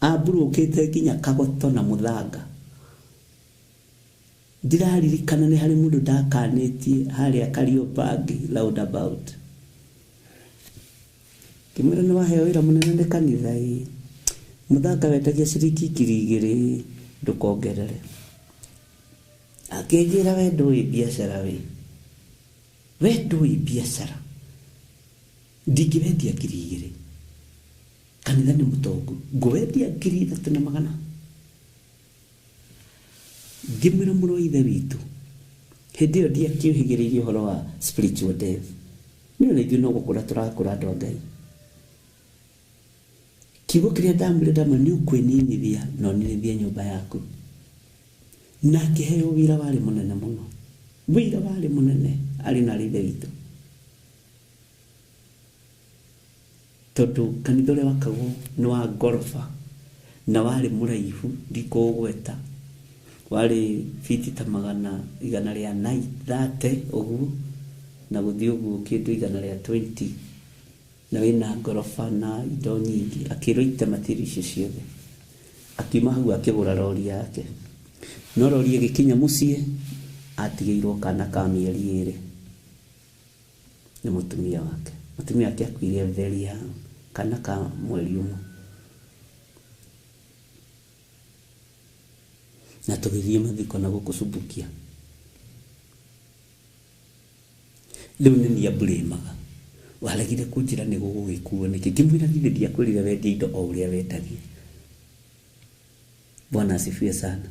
Speaker 3: amburũkĩte nginya Kagoto na Mũthanga. Ndiraririkana nĩ harĩ mũndũ ndakanĩtie harĩa Kariobangi roundabout. Ngĩmwĩra nĩ waheo wĩra mũnene nĩ kanitha ĩ, Mũthanga wendagia ciringi 2,000 ndũkongerere. Akĩnjĩra we ndũĩ biacara we, we ndũĩ biacara, ndingĩwendia 2,000. Kanitha nĩ mũtongu, ngũwendia 3,100. Ngĩmwĩra mũrũ wa ithe witũ hĩndĩ ĩyo ndiakĩũhĩgĩrĩirie ũhoro wa spiritual death. Nĩ ona ithuĩ no gũkũra tũrakũra andũ a Ngai. Kiugo kĩrĩa ndamwĩra ndamwĩra nĩ ũkwĩninithia na ũninithie nyũmba yaku. Na akĩheo wĩra warĩ mũnene mũno, wĩra warĩ mũnene arĩ na ithe witũ, tondũ kanitha ũrĩa wakagwo nĩ wa ngoroba na warĩ mũraihu ndikũũgweta, warĩ fiti ta 130 ũguo na gũthiĩ ũguo kĩndũ 120, na wĩna ngoroba na indo nyingĩ. Akĩrwo ite matiri icio ciothe. Akiuma hau akĩgũra rori yake. No rori ĩgĩkinya mũciĩ atigĩirwo kana ka mĩeri 2 nĩ mũtumia wake. Mũtumia wake akuire very young, kana ka mweri 1. Na tũgĩthiĩ mathiko na gũkũ Subukia. Rĩu nĩ niĩ amburĩmaga. Waregire kũnjĩra nĩ gũgũgĩkuo nĩkĩ? Ngĩmwĩra githĩ ndiakwĩrire wendie indo o ũrĩa wendagia. Bwana asifiwe sana.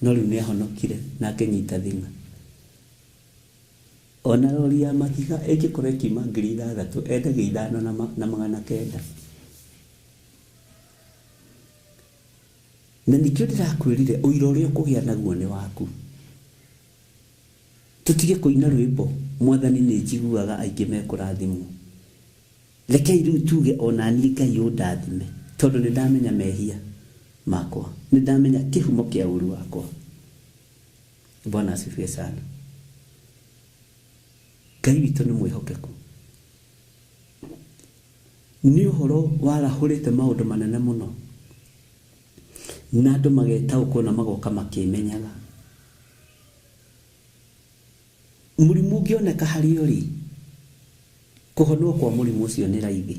Speaker 3: No rĩu nĩ ahonokire na akĩnyita thing'a. Ona rori ya mahiga ĩngĩkorwo ĩkiuma 6,000 endagia 5,900. Na nĩkĩo ndĩrakwĩrire ũira ũrĩa ũkũgĩa naguo nĩ waku. Tũtige kũina rwĩmbo Mwathani nĩ njiguaga aingĩ mekũrathimwo. Rekei rĩu tuge ona niĩ Ngai ũndathime tondũ nĩ ndamenya mehia makwa, nĩ ndamenya kĩhumo kĩa ũru wakwa. Bwana asifiwe sana. Ngai witũ nĩ mwĩhokeku. Nĩ ũhoro warahũrĩte maũndũ manene mũno na andũ magetaũkwo na magoka makĩmenyaga. Mũrimũ ũngĩoneka harĩ ũrĩ, kũhonwo kwa mũrimũ ũcio nĩ raithi.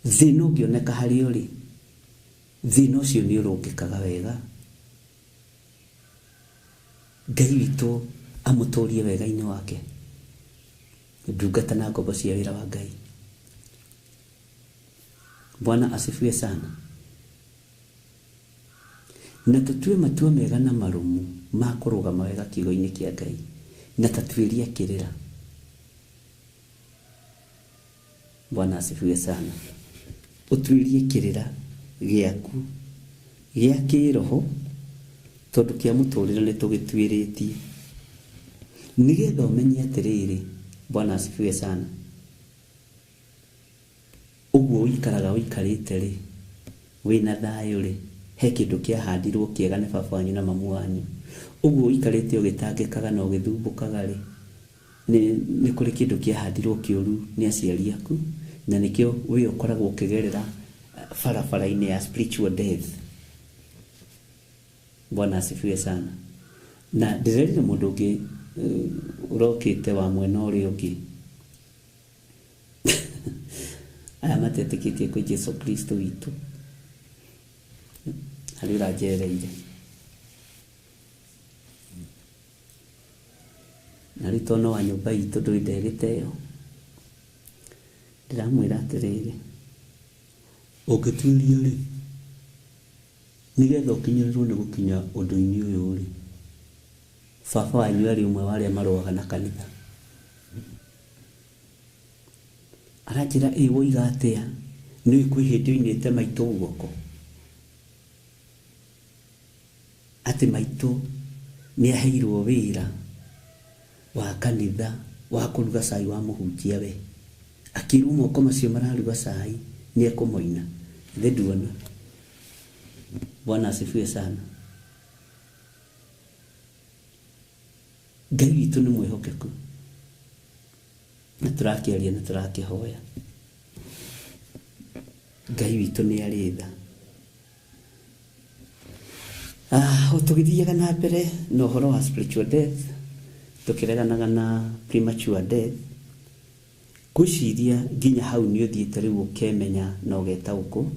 Speaker 3: Thĩna ũngĩoneka harĩ ũrĩ, thĩna ũcio nĩ ũrũngĩkaga wega. Ngai witũ amũtũrie wega-inĩ wake. Ndungata na ngombo cia wĩra wa Ngai. Bwana asifiwe sana. Na tũtue matua mega na marũmu ma kũrũgama wega kiugo-inĩ kĩa Ngai na tatuĩrie kĩrĩra. Bwana asifiwe sana. Ũtuĩrie kĩrĩra gĩaku gĩa kĩroho tondũ kĩa mũtũrĩre nĩ tũgĩtuĩrĩtie nĩgetha ũmenye atĩrĩrĩ. Bwana asifiwe sana. Ũguo ũikaraga ũikarĩte rĩ, wĩna thayũ rĩ, he kĩndũ kĩahandirwo kĩega nĩ baba wanyu na mamu wanyu. Ũguo ũikarĩte ũgĩtangĩkaga na ũgĩthumbũkaga rĩ, nĩ kũrĩ kĩndũ kĩahandirwo kĩũru nĩ aciari aku, na nĩkĩo we ũkoragwo ũkĩgerera barabara-inĩ ya spiritual death. Bwana asifiwe sana. Na ndĩrerire mũndũ ũngĩ ũrokĩte wa mwena ũrĩa ũngĩ aya matetĩkĩtie kwĩ Jesu Kristo witũ harĩ ũranjereire na rĩu tondũ wa nyũmba itũ ndũrĩ nderĩte ĩyo, ndĩramwĩra atĩrĩrĩ, ũngĩtuĩria rĩ, nĩgetha ũkinyĩrĩrwo nĩ gũkinya ũndũ-inĩ ũyũ rĩ, baba wanyu arĩ ũmwe wa arĩa marũaga na kanitha. Aranjĩra ĩ woiga atĩa, nĩũĩ kwĩ hĩndĩ oinĩte maitũ guoko, atĩ maitũ nĩaheirwo wĩra wa kanitha wa kũruga cai wa mũhunjia we, akĩrwo moko macio mararuga cai nĩekũmoina. Ithe nduona. Bwana asifiwe sana. Ngai witũ nĩ mwĩhokeku na tũrakĩaria na tũrakĩhoya. Ngai witũ nĩ arĩ tha. Tũgĩthiaga na mbere na ũhoro wa spiritual death, tũkĩreganaga na premature death, ngwĩciria nginya hau nĩ ũthiĩte rĩu ũkemenya na ũgetaũkwo.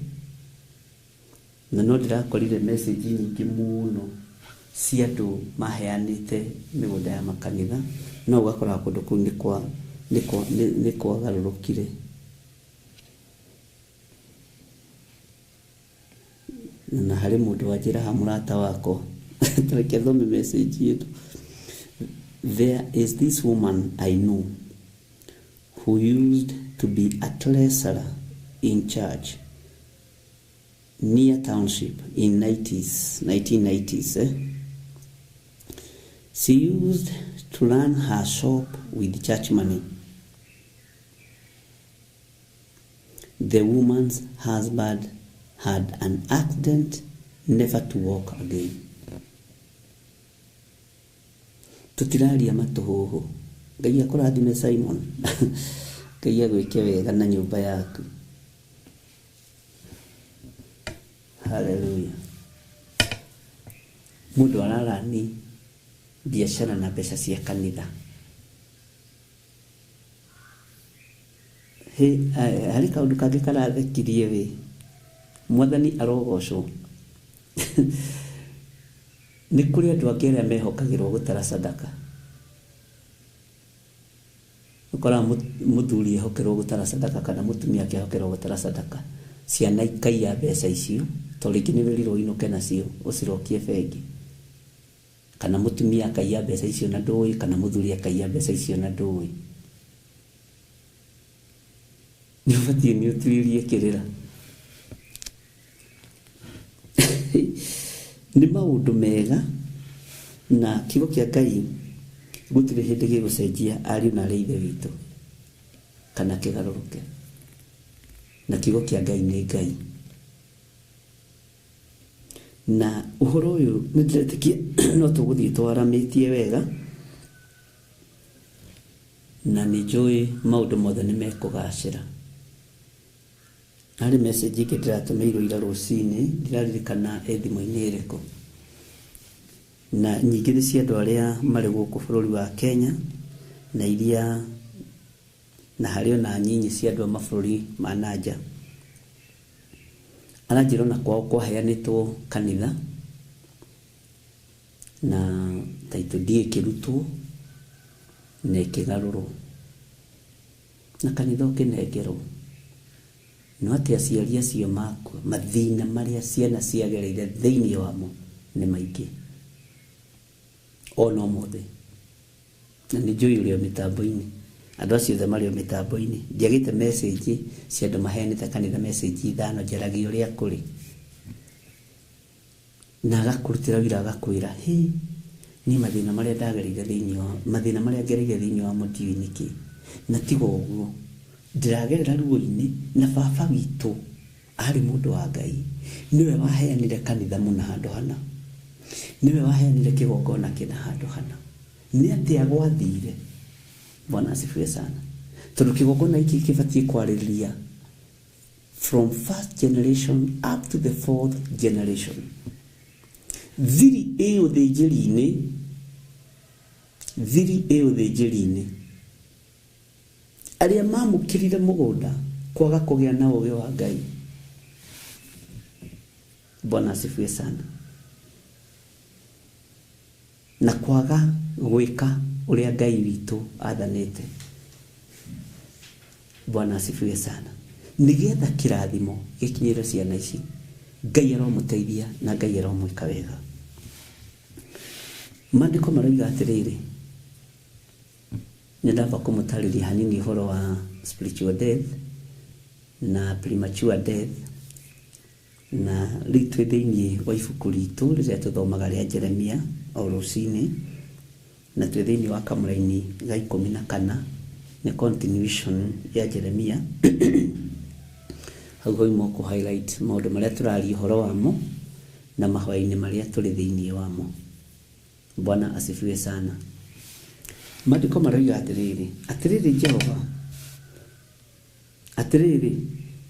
Speaker 3: Na no ndĩrakorire message nyingĩ mũno cia andũ maheanĩte mĩgũnda ya makanitha, no ũgakora kũndũ kũu nĩ kwagarũrũkire. Na harĩ mũndũ wanjĩra ha mũrata wakwa tareke thome message ĩno. There is this woman I know who used to be a treasurer in church near township in 1990s. She used to run her shop with church money. The woman's husband had an accident, never to walk again. Tutiraria matũhũhũ. Ngai akũrathime Simon. Ngai agwĩke wega na nyũmba yaku. Hallelujah. Mũndũ ararani biashara na mbeca cia kanitha. Harĩ kaũndũ kangĩ karathekirie we. Mwathani arogocwo. Nĩ kũrĩ andũ angĩ arĩa mehokagĩrwo gũtara sadaka. Ũkoraga mũthuri ehokerwo gũtara sadaka kana mũtumia akehokerwo gũtara sadaka. Ciana ikaiya mbeca icio tondũ rĩngĩ nĩ wĩrirwo ũinũke nacio ũcirokie bengi. Kana mũtumia akaiya mbeca icio na ndũĩ, kana mũthuri akaiya mbeca icio na ndũĩ. Nĩ ũbatiĩ nĩ ũtuĩrie kĩrĩra. Nĩ maũndũ mega na kiugo kĩa Ngai gũtirĩ hĩndĩ gĩgũcenjia ariũ na arĩ ithe witũ kana kĩgarũrũke. Na kiugo kĩa Ngai nĩ Ngai. Na ũhoro ũyũ nĩ ndĩretĩkia no tũgũthiĩ twaramĩtie wega, na nĩ njũĩ maũndũ mothe nĩ mekũgacĩra. Harĩ message ĩngĩ ndĩratũmĩirwo ira rũcinĩ, ndiraririkana ĩ thimũ-inĩ ĩrĩkũ. Na nyingĩ nĩ cia andũ arĩa marĩ gũkũ bũrũri wa Kenya, na iria na harĩ ona nyinyi cia andũ a mabũrũri ma na nja. Aranjĩra ona kwao kwaheanĩtwo kanitha, na Title deed ĩkĩrutwo na ĩkĩgarũrwo na kanitha ũkĩnengerwo. No atĩ aciari acio makua, mathĩna marĩa ciana ciagereire thĩinĩ wamo nĩ maingĩ ona ũmũthĩ. Na nĩ njũĩ ũrĩ o mĩtambo-inĩ, andũ acio othe marĩ o mĩtambo-inĩ. Ndiagĩte message cia andũ maheanĩte kanitha message 5 njaragia ũrĩa kũrĩ, na agakũrutĩra wĩra agakwĩra, hĩ, niĩ mathĩna marĩa ndagereire thĩinĩ wa mathĩna marĩa ngereire thĩinĩ wa ndiũĩ nĩkĩ. Na tiga ũguo ndĩragerera ruo-inĩ, na baba witũ arĩ mũndũ wa Ngai, nĩwe waheanire kanitha mũna handũ hana, nĩwe waheanire kĩgongona kĩna handũ hana. Nĩ atĩa gwathire? Bwana asifiwe sana. Tondũ kĩgongona gĩkĩ kĩbatiĩ kwarĩrĩria from first generation up to the fourth generation. Thiri ĩ ũthĩnjĩri-inĩ, thiri ĩ ũthĩnjĩri-inĩ. Arĩa mamũkĩrire mũgũnda kwaga kũgĩa na ũũgĩ wa Ngai. Bwana asifiwe sana. Na kwaga gwĩka ũrĩa Ngai witũ athanĩte. Bwana asifiwe sana. Nĩgetha kĩrathimo gĩkinyĩre ciana ici, Ngai aromũteithia na Ngai aromwĩka wega. Maandĩko maroiga atĩrĩrĩ, nĩ ndamba kũmũtarĩria hanini ũhoro wa spiritual death na premature death, na rĩu twĩ thĩinĩ wa ibuku ritũ rĩrĩa tũthomaga rĩa Jeremia o rũcinĩ, na twĩ thĩinĩ wa kamũraini ga 14, nĩ continuation ya Jeremia. Hau hoima kũ highlight maũndũ marĩa tũraria ũhoro wamo na mahoya-inĩ marĩa tũrĩ thĩinĩ wamo. Bwana asifiwe sana. Maandĩko maroiga atĩrĩrĩ, atĩrĩrĩ Jehova, atĩrĩrĩ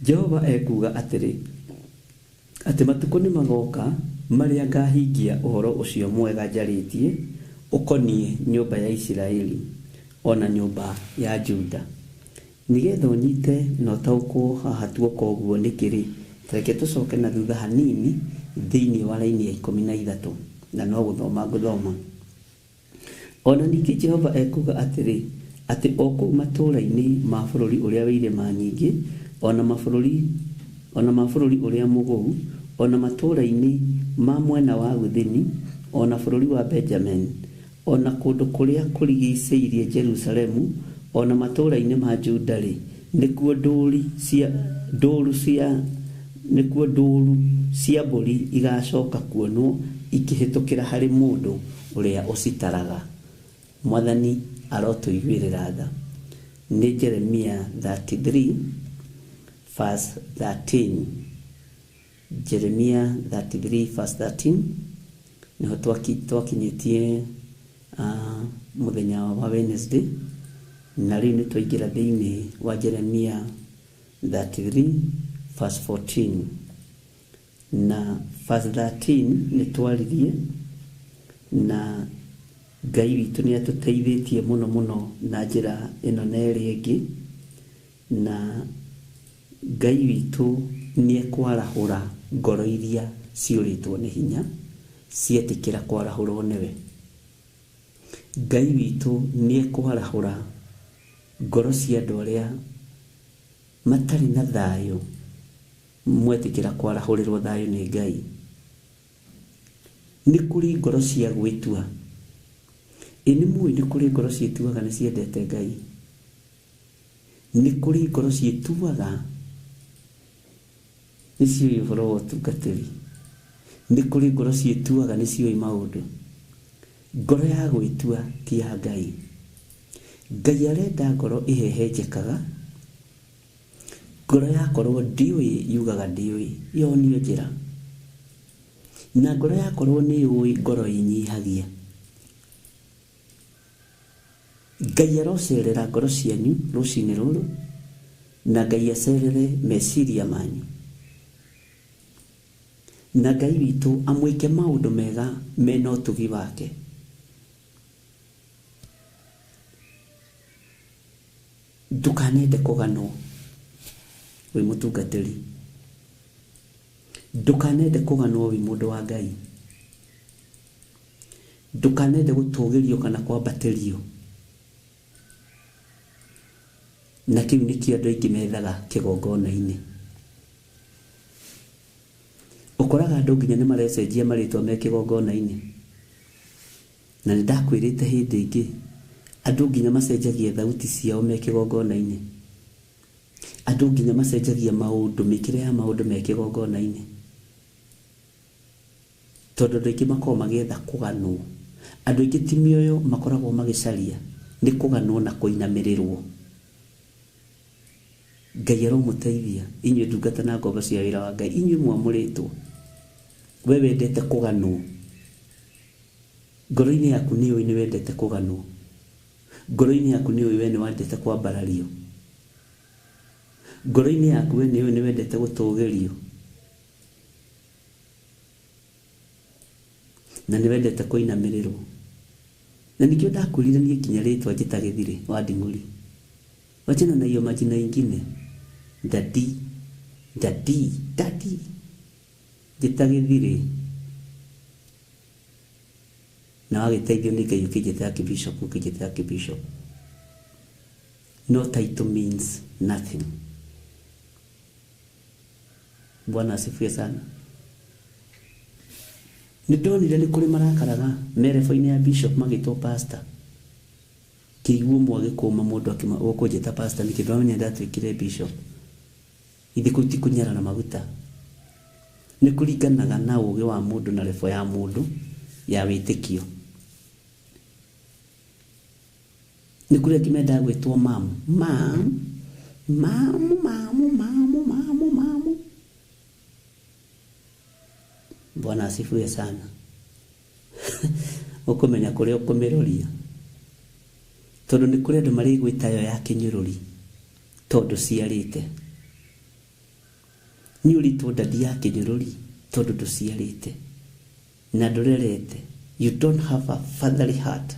Speaker 3: Jehova ekuuga atĩrĩ, atĩ matukũ nĩ magoka marĩa ngahingia ũhoro ũcio mwega njarĩtie ũkoniĩ nyũmba ya Isiraeli ona nyũmba ya Juda. Nĩgetha ũnyite na ũtaũkwo haha tuoka ũguo nĩkĩ rĩ, reke tũcoke na thutha hanini thĩinĩ wa raini ya 13, na no gũthoma ngũthoma. Ona ningĩ Jehova ekuuga atĩrĩ, atĩ o kũu matũũra-inĩ ma bũrũri ũrĩa wĩ irĩma nyingĩ, ona ma bũrũri ũrĩa mũgũu, ona matũũra-inĩ ma mwena wa gũthini, ona bũrũri wa Benjamin, ona kũndũ kũrĩa kũrigicĩirie Jerusalemu, ona matũũra-inĩ ma Juda rĩ, nĩkuo ndũũru cia mbũri igacoka kuonwo ikĩhĩtũkĩra harĩ mũndũ ũrĩa ũcitaraga. Mwathani arotũiguĩrĩra tha. Nĩ Jeremia 33 verse 13. Jeremia 33 verse 13 niho twakinyĩtie mũthenya wa Wednesday, na rĩu nĩ twaingĩra thĩinĩ wa Jeremia 33 verse 14. Na verse 13 nĩ twaririe na Ngai witũ nĩ atũteithĩtie mũno mũno na njĩra ĩno na ĩrĩa ĩngĩ, na Ngai witũ nĩ ekwarahũra ngoro iria ciũrĩtwo nĩ hinya cietĩkĩra kwarahũrwo nĩwe. Ngai witũ nĩ ekwarahũra ngoro cia andũ arĩa matarĩ na thayũ mwetĩkĩra kwarahũrĩrwo thayũ nĩ Ngai. Nĩ kũrĩ ngoro cia gwĩtua. Ĩ nĩ mũĩ nĩ kũrĩ ngoro ciĩtuaga nĩ ciendete Ngai. Nĩ kũrĩ ngoro ciĩtuaga nĩ ciũĩ ũhoro wa ũtungatĩri. Nĩ kũrĩ ngoro ciĩtuaga nĩ ciũĩ maũndũ. Ngoro ya gwĩtua ti ya Ngai. Ngai arenda ngoro ĩhehenjekaga. Ngoro yakorwo ndiũĩ yugaga ndiũĩ, yonio njĩra. Na ngoro yakorwo nĩ yũĩ, ngoro ĩnyihagia. Ngai arocerera ngoro cianyu rũcinĩ rũrũ, na Ngai acerere meciria manyu, na Ngai witũ amwĩke maũndũ mega mena ũtugi wake. Ndũkanende kũganwo wĩ mũtungatĩri, ndũkanende kũganwo wĩ mũndũ wa Ngai, Ndũkanende gũtũgĩrio kana kwambatĩrio. Na kĩu nĩkĩo andũ aingĩ methaga kĩgongona-inĩ. Ũkoraga andũ nginya nĩ marecenjia marĩtwa me kĩgongona-inĩ. Na nĩ ndakwĩrĩte hĩndĩ ĩngĩ, andũ nginya macenjagia thauti ciao me kĩgongona-inĩ. Andũ nginya macenjagia maũndũ, mĩkĩre ya maũndũ me kĩgongona-inĩ. Tondũ andũ aingĩ makoragwo magĩetha kũganwo. Andũ aingĩ ti mĩoyo makoragwo magĩcaria, nĩ kũganwo na kũinamĩrĩrwo. Ngai aromũteithia inyuĩ ndungata na ngombo cia wĩra wa Ngai, inyuĩ mwamũrĩtwo. We wendete kũganwo. Ngoro-inĩ yaku nĩ ũĩ nĩ wendete kũganwo. Ngoro-inĩ yaku nĩ ũĩ we nĩ wendete kwambarario. Ngoro-inĩ yaku we nĩ ũĩ nĩ wendete gũtũgĩrio. Na nĩ wendete kũinamĩrĩrwo. Na nĩkĩo ndakwĩrire niĩ nginya rĩtwa njĩta Gĩthirĩ wa Nding'ũri. Wachana na hiyo majina ingine. Daddy, daddy, daddy. Njĩta Gĩthirĩ. Na wagĩteithio nĩ Ngai ũkĩnjĩta Archbishop, ũkĩnjĩta Archbishop. No title means nothing. Bwana asifiwe sana. Nĩ ndonire nĩ kũrĩ marakaraga merebo-inĩ ya bishop magĩtwo pastor. Kĩiguo mwagĩkũma mũndũ akĩma ũkũnjĩta pastor nĩkĩ ndwamenya ndatuĩkire bishop. Ithe kũu ti kũnyarara maguta. Nĩ kũringanaga na ũgĩ wa mũndũ na rebo ya mũndũ ya wĩtĩkio. Nĩ kũrĩ angĩ mendaga gwĩtwo mamu. Mamu, mamu, mamu, mamu, mamu, mamu. Bwana asifiwe sana. Ũkũmenya kũrĩa ũkũmĩroria. Tondũ nĩ kũrĩ andũ marĩgwĩta yo ya kĩnyũrũri tondũ ciarĩte. Nĩ ũritwo ndadi ya kĩnyũrũri tondũ ndũciarĩte na ndũrerete. You don't have a fatherly heart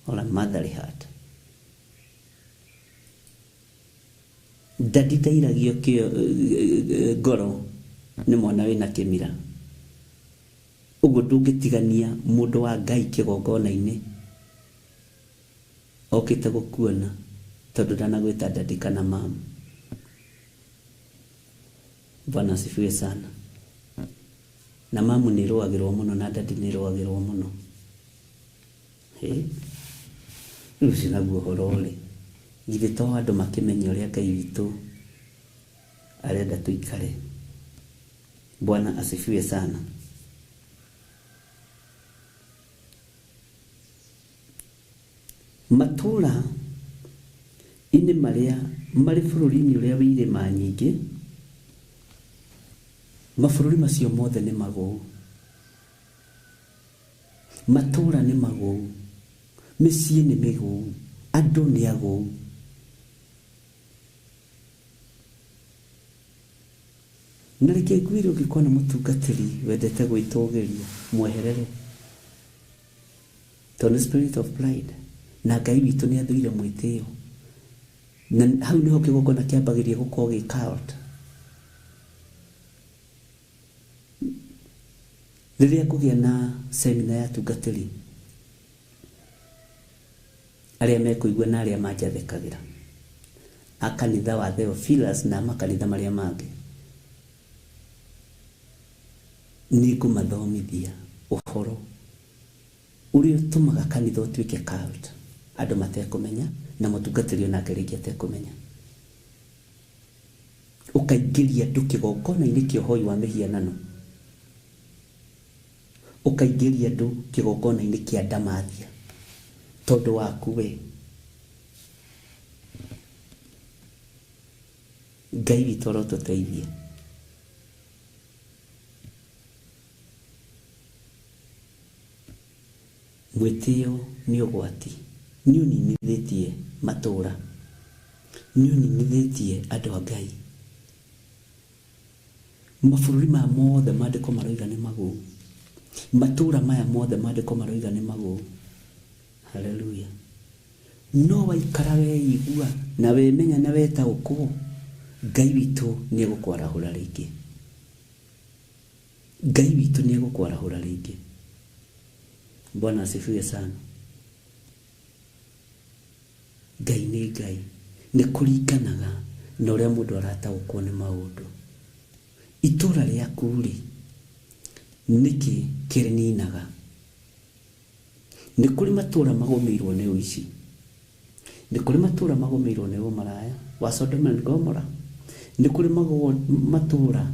Speaker 3: or a motherly heart. Ndadi ndairagio kĩo ngoro nĩ mwana wĩna kĩmira. Ũguo ndũngĩtigania mũndũ wa Ngai kĩgongona-inĩ okĩte gũkuona tondũ ndanagwĩta ndadi kana mamu. Bwana asifiwe sana. Na mamu nĩ ĩrũagĩrwo mũno na ndadi nĩ ĩrũagĩrwo mũno. Rĩu ũcio naguo ũhoro rĩ, githĩ to andũ makĩmenye ũrĩa Ngai witũ arenda tũikare. Bwana asifiwe sana. Matũra inĩ marĩa marĩ bũrũri-inĩ ũrĩa wĩ irĩma nyingĩ, mabũrũri macio mothe nĩ magũu. Matũra nĩ magũu, mĩciĩ nĩ mĩgũu, andũ nĩ agũu. Na reke ngwĩre ũngĩkona mũtungatĩri wendete gwĩtũgĩria, mweherere. Tondũ spirit of pride. Na Ngai witũ nĩ athũire mwĩtĩo. Na hau nĩho kĩgongona kĩambagĩrĩria gũkorwo gĩ cult. Rĩrĩa ngũgĩa na semina ya atungatĩri arĩa mekũigua na arĩa manjathĩkagĩra a kanitha wa Theophilus na makanitha marĩa mangĩ, nĩ ngũmathomithia ũhoro ũrĩa ũtũmaga kanitha ũtuĩke cult, andũ matekũmenya na mũtungatĩri onake rĩngĩ atekũmenya. Ũkaingĩria andũ kĩgongona-inĩ kĩa ũhoi wa mĩhianano, ũkaingĩria andũ kĩgongona-inĩ kĩa ndamathia tondũ waku we. Ngai witũ arotũteithia. Mwĩtĩo nĩ ũgwati, nĩ ũninithĩtie matũra, nĩ ũninithĩtie andũ a Ngai. Mabũrũri maya mothe maandĩko maroiga nĩ magũu. Matũra maya mothe maandĩko maroiga nĩ magũu. Haleluya. No waikara weigua na wemenya na wetaũkwo, Ngai witũ nĩ egũkwarahũra rĩngĩ. Ngai witũ nĩ egũkwarahũra rĩngĩ. Bwana asifiwe sana. Ngai nĩ Ngai, nĩ kũringanaga na ũrĩa mũndũ arataũkwo nĩ maũndũ. Itũra rĩaku rĩ, nĩkĩ kĩrĩninaga? Nĩ kũrĩ matũra magũmĩirwo nĩ ũici, nĩ kũrĩ matũra magũmĩirwo nĩ ũmaraya wa Sodom and Gomorrah, nĩ kũrĩ matũra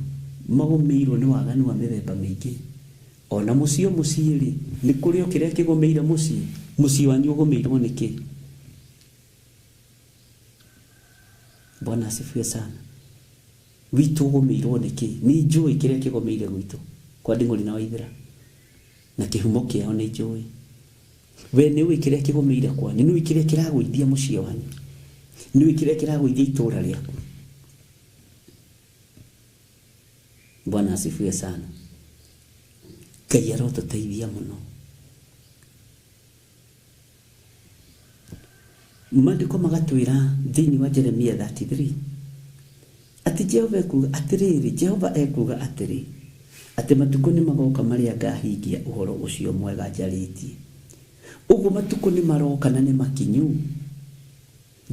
Speaker 3: magũmĩirwo nĩ waganu wa mĩthemba mĩingĩ. Ona mũciĩ o mũciĩ rĩ, nĩ kũrĩ o kĩrĩa kĩgũmĩire mũciĩ. Mũciĩ wanyu ũgũmĩirwo nĩ kĩ? Bwana asifiwe sana. Witũ ũgũmĩirwo nĩ kĩ? Nĩ njũĩ kĩrĩa kĩgũmĩire gwitũ kwa Nding'ũri na Waithera, na kĩhumo kĩao nĩ njũĩ. We nĩ ũĩ kĩrĩa kĩgũmĩire kwanyu, nĩ ũĩ kĩrĩa kĩragũithia mũciĩ wanyu, nĩ ũĩ kĩrĩa kĩragũithia itũra rĩaku. Bwana asifiwe sana. Ngai arotũteithia mũno. Maandĩko magatwĩra thĩinĩ wa Jeremia 33 atĩ Jehova ekuga atĩrĩrĩ, Jehova ekuga atĩrĩ, atĩ matukũ nĩ magoka marĩa ngahingia ũhoro ũcio mwega njarĩtie. Ũguo matukũ nĩ maroka na nĩ makinyu,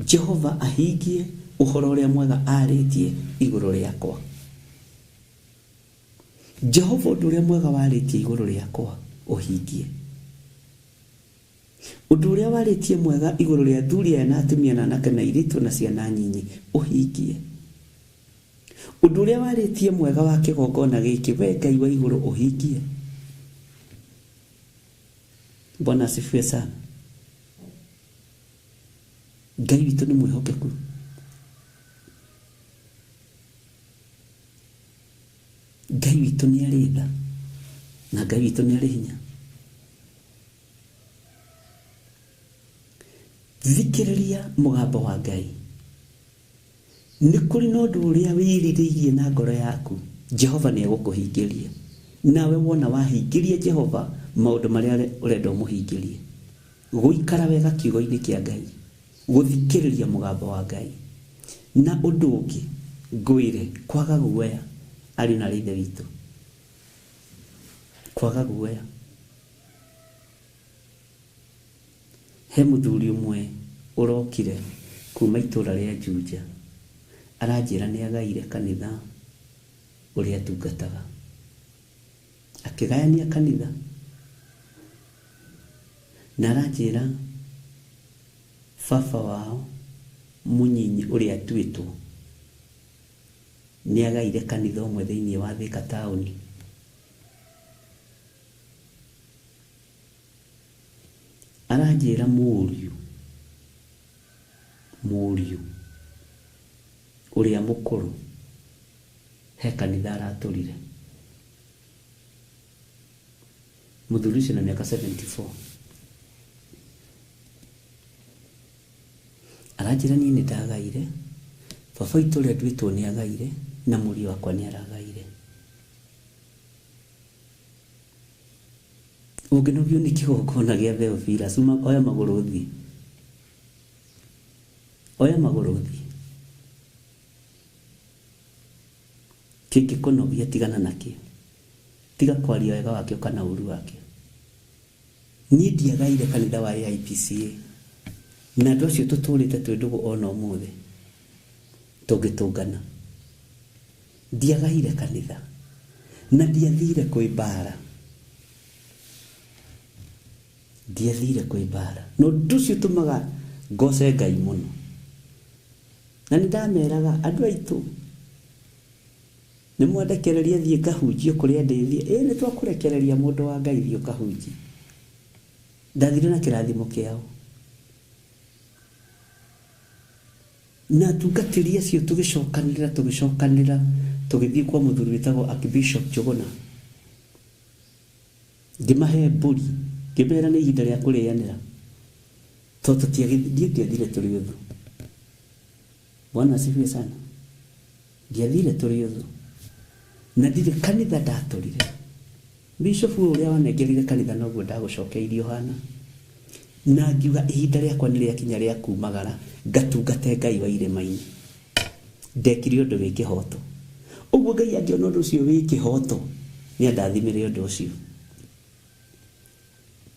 Speaker 3: Jehova ahingie ũhoro ũrĩa mwega arĩtie igũrũ rĩakwa. Jehova ũndũ ũrĩa mwega warĩtie igũrũ rĩakwa ũhingie. Ũndũ ũrĩa warĩtie mwega igũrũ rĩa athuri aya na atumia na anake na airĩtu na ciana nyinyi ũhingie. Ũndũ ũrĩa warĩtie mwega wa kĩgongona gĩkĩ we Ngai wa igũrũ ũhingie. Bwana asifiwe sana. Ngai witũ nĩ mwĩhokeku. Ngai witũ nĩ arĩ tha na Ngai witũ nĩ arĩ hinya. Thikĩrĩria mũgambo wa Ngai. Nĩ kũrĩ na ũndũ ũrĩa wĩrirĩirie na ngoro yaku, Jehova nĩ egũkũhingĩria. Nawe wona wahingĩria Jehova maũndũ marĩa ũrenda ũmũhingĩrie. Gũikara wega kiugo-inĩ kĩa Ngai, gũthikĩrĩria mũgambo wa Ngai. Na ũndũ ũngĩ ngwĩre, kwaga guoya arĩ na ithe witũ, kwaga guoya. He mũthuri ũmwe ũrokire kuma itũra rĩa Juja, aranjĩra nĩ agaire kanitha ũrĩa atungataga, akĩgayania kanitha, na aranjĩra baba wao mũnyinyi ũrĩa atuĩtwo nĩ agaire kanitha ũmwe thĩinĩ wa Thika taũni. Aranjĩra mũriũ ũrĩa mũkũrũ he kanitha aratũrire. Mũthuri ũcio na mĩaka 74. Aranjĩra niĩ nĩ ndagaire, baba witũ ũrĩa nduĩtwo nĩ agaire, na mũriũ wakwa nĩ aragaire. Ũngĩnogio nĩ kĩgongona gĩa Theophilus, oya magũrũ ũthiĩ. Oya magũrũ ũthiĩ. Kĩngĩkũnogia tigana nakĩo. Tiga kwaria wega wakĩo kana ũru wakĩo. Niĩ ndiagaire kanitha wa AIPCA, na andũ acio tũtũrĩte twĩ ndũgũ ona ũmũthĩ tũngĩtũngana. Ndiagaire kanitha na ndiathire kwĩ mbara. Ndiathire kwĩ mbara. Na ũndũ ũcio ũtũmaga ngoce Ngai mũno. Na nĩ ndameraga andũ aitũ nĩ mwandekereria thiĩ ngahunjie kũrĩa ndĩthiĩ. Ĩ nĩ twakũrekereria mũndũ wa Ngai thiĩ ũkahunjie. Ndathire na kĩrathimo kĩao. Na atungatĩri acio tũgĩcokanĩrĩra tũgĩthiĩ kwa mũthuri wĩtagwo Archbishop Njuguna. Ngĩmahe mbũri, ngĩmera nĩ ihinda rĩa kũrĩanĩra. Tondũ niĩ ndiathire tũrĩ ũthũ. Bwana asifiwe sana. Ndiathire tũrĩ ũthũ. Na ndirĩ kanitha ndatũrire. Bishop ũrĩa wanengerire kanitha noguo ndagũcokeirie ũhana. Na ngiuga ihinda rĩakwa nĩ rĩakinya rĩa kumagara ngatungate Ngai wa irĩma-inĩ. Ndekire ũndũ wĩ kĩhoto. Ũguo Ngai angĩona ũndũ ũcio wĩ kĩhoto, nĩ andathimire ũndũ ũcio.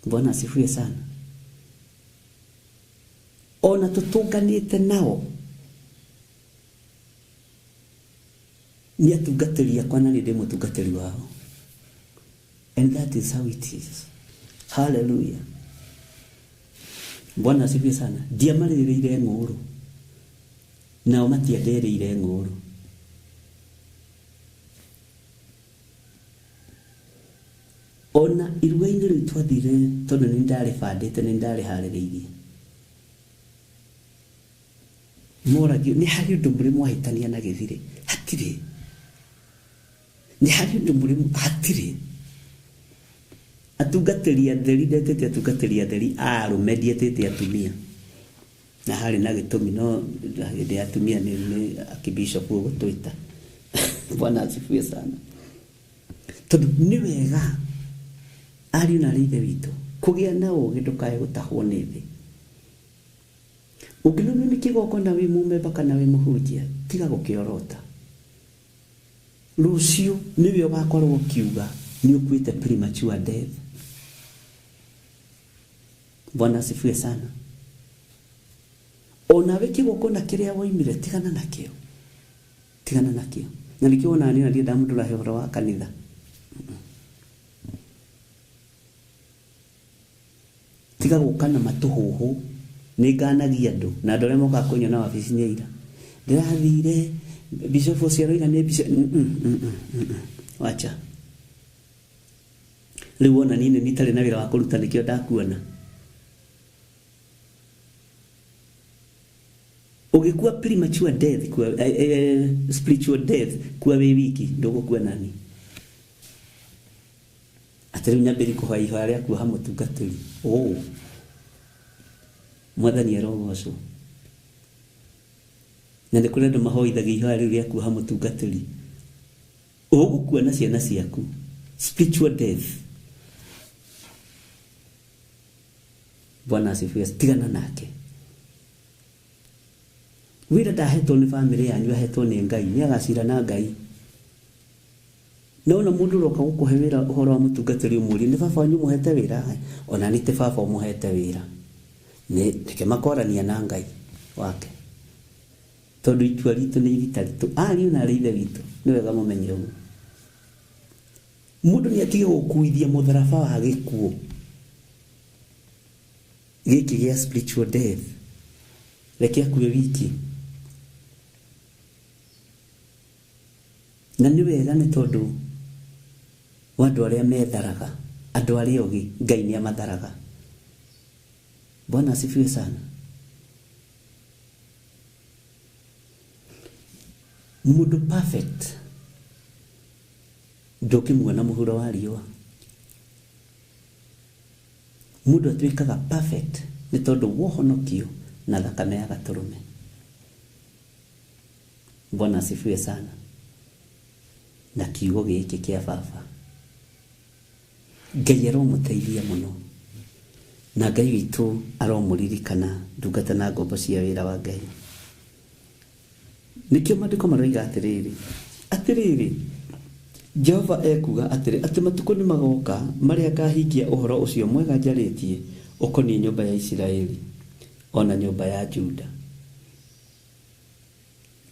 Speaker 3: Bwana asifiwe sana. Ona tũtũnganĩte nao nĩ atungatĩri akwa na nĩ ndĩ mũtungatĩri wao. And that is how it is. Hallelujah. Bwana asifiwe sana. Ndiamarĩrĩire ng'ũrũ nao matianderĩire ng'ũrũ. Ona iruga-inĩ rĩu twathire tondũ nĩ ndarĩbandĩte nĩ ndarĩharĩrĩirie. Moragio nĩ harĩ ũndũ mũrĩ mwahĩtania na gĩthirĩ? Hatirĩ. Nĩ harĩ ũndũ mũrĩ hatirĩ. Atungatĩri atheri ndetĩte atungatĩri atheri a arũme ndietĩte atumia. Na harĩ na gĩtũmi no hĩndĩ ya atumia nĩ akibishop ũgũtwĩta. Bwana asifiwe sana. Tondũ nĩ wega ariũ na ithe witũ kũgĩa na ũũgĩ ndũkae gũtahwo nĩ thĩ. Ũngĩnorio nĩ kĩgongona wĩ mũmemba kana wĩ mũhunjia tiga gũkĩorota. Rũciũ nĩwe ũgakorwo ũkiuga nĩ ũkuĩte premature death. Bwana asifiwe sana. Onawe kĩgongona kĩrĩa woimire tigana nakĩo. Tigana nakĩo. Na nĩkĩo ona niĩ ndiendaga mũndũ ũrahe ũhoro wa kanitha. Tiga gũka na matũhũhũ. Nĩ nganagia andũ na andũ arĩa mokaga kũnyona wabici-inĩ ya ira. Ndĩrathire bishop ũcio aroiga nĩ bishop. Wacha. Rĩu ona niĩ nĩ itarĩ na wĩra wa kũruta nĩkĩo ndakuona. Ũgĩkua premature death kua spiritual death kua wĩ wiki ndũgũkua nani. Atĩ rĩu nyambĩrĩrie kũhoya ihoya rĩa kuoha mũtungatĩri. Oh. Mwathani arogocwo. Na nĩ kũrĩ andũ mahoithagia ihoya rĩu rĩa kuoha mũtungatĩri. Ũgũkua na ciana ciaku. Spiritual death. Bwana asifiwe. Tigana nake. Wĩra ndahetwo nĩ bamĩrĩ yanyu ahetwo nĩ Ngai. Nĩ agacira na Ngai. Na ona mũndũ ũroka gũkũhe wĩra ũhoro wa mũtungatĩri ũmũrie nĩ baba wanyu ũmũhete wĩra? Ona nĩ ti baba ũmũhete wĩra. Nĩ reke makorania na Ngai wake. Tondũ itua ritũ nĩ irita ritũ. Ariũ na arĩ ithe witũ. Nĩ wega mũmenye ũguo. Mũndũ nĩ atige gũkuithia mũtharaba wa gĩkuũ. Gĩkĩ gĩa spiritual death. Reke akue wiki. Na nĩ wega nĩ tondũ wa andũ arĩa metharaga, andũ arĩa ogĩ, Ngai nĩ amatharaga. Bwana asifiwe sana. Mũndũ perfect ndũngĩmuona mũhuro wa riũa. Mũndũ atuĩkaga perfect nĩ tondũ wohonokio na thakame ya gatũrũme. Bwana asifiwe sana. Na kiugo gĩkĩ kĩa baba. Ngai aromũteithia mũno. Na Ngai witũ aromũririkana ndungata na ngombo cia wĩra wa Ngai. Nĩkĩo maandĩko maroiga atĩrĩrĩ, atĩrĩrĩ Jehova ekuga atĩrĩ atĩ matukũ nĩ magoka marĩa ngahingia ũhoro ũcio mwega njarĩtie ũkoniĩ nyũmba ya Isiraeli ona nyũmba ya Juda.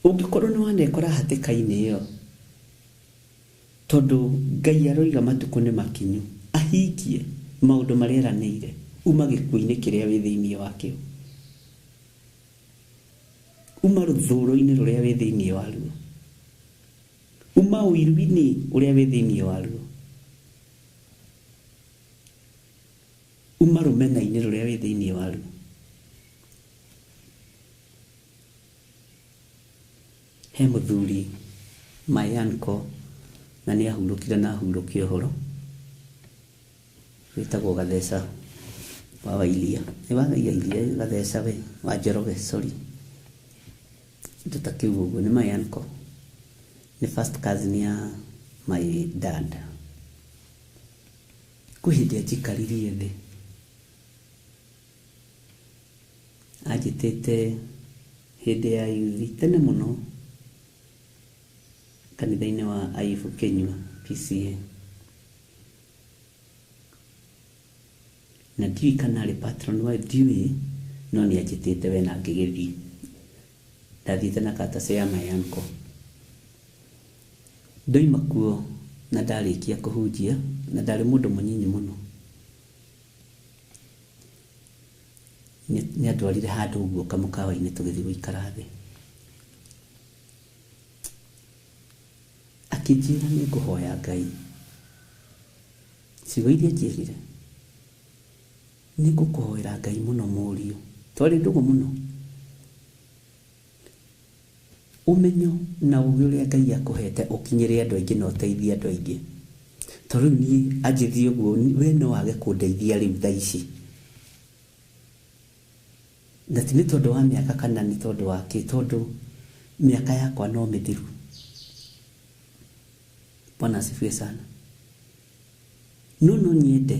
Speaker 3: Ũngĩkorwo nĩ wanekora hatĩka-inĩ ĩyo tondũ Ngai aroiga matukũ nĩ makinyu ahingie maũndũ marĩa eranĩire uma gĩkuũ-inĩ kĩrĩa wĩ thĩinĩ wakĩo. Uma rũthũũro-inĩ rũrĩa wĩ thĩinĩ waruo. Uma ũiru-inĩ ũrĩa wĩ thĩinĩ waruo. Uma rũmena-inĩ rũrĩa wĩ thĩinĩ waruo. He mũthuri my uncle na nĩ ahurũkire na ahurũkia ũhoro wĩtagwo Gatheca wa Wairia. Nĩ wa Wairia Gatheca we wa Njoroge, sorry. Tũtakiuga ũguo nĩ my uncle. Nĩ first cousin ya my dad. Kwĩ hĩndĩ anjikaririe thĩ. Anjĩtĩte hĩndĩ ya youth tene mũno kanitha-inĩ wa Aibu Kenyua PCA. Na ndiũĩ kana arĩ patron wa ndiũĩ, no nĩ anjĩtĩte we na ngĩgĩthiĩ. Ndathiĩte na karatasi ya my uncle. Ndoima kuo na ndarĩkia kũhunjia, na ndarĩ mũndũ mũnyinyi mũno. Nĩ andwarire handũ ũguo kamũkawa-inĩ tũgĩthiĩ gũikara thĩ. Akĩnjĩra nĩ ngũhoya Ngai. Ciugo iria anjĩrire, nĩ ngũkũhoera Ngai mũno mũriũ. Twarĩ ndũgũ mũno. Ũmenyo na ũgĩ ũrĩa Ngai akũhete ũkinyĩre andũ aingĩ na ũteithie andũ aingĩ. Tondũ rĩu niĩ anjĩthiĩ ũguo, we no wage kũndeithia rĩu thaa ici. Na ti nĩ tondũ wa mĩaka kana nĩ tondũ wa kĩ, tondũ mĩaka yakwa no mĩthiru. Bwana asifiwe sana. No no nyende,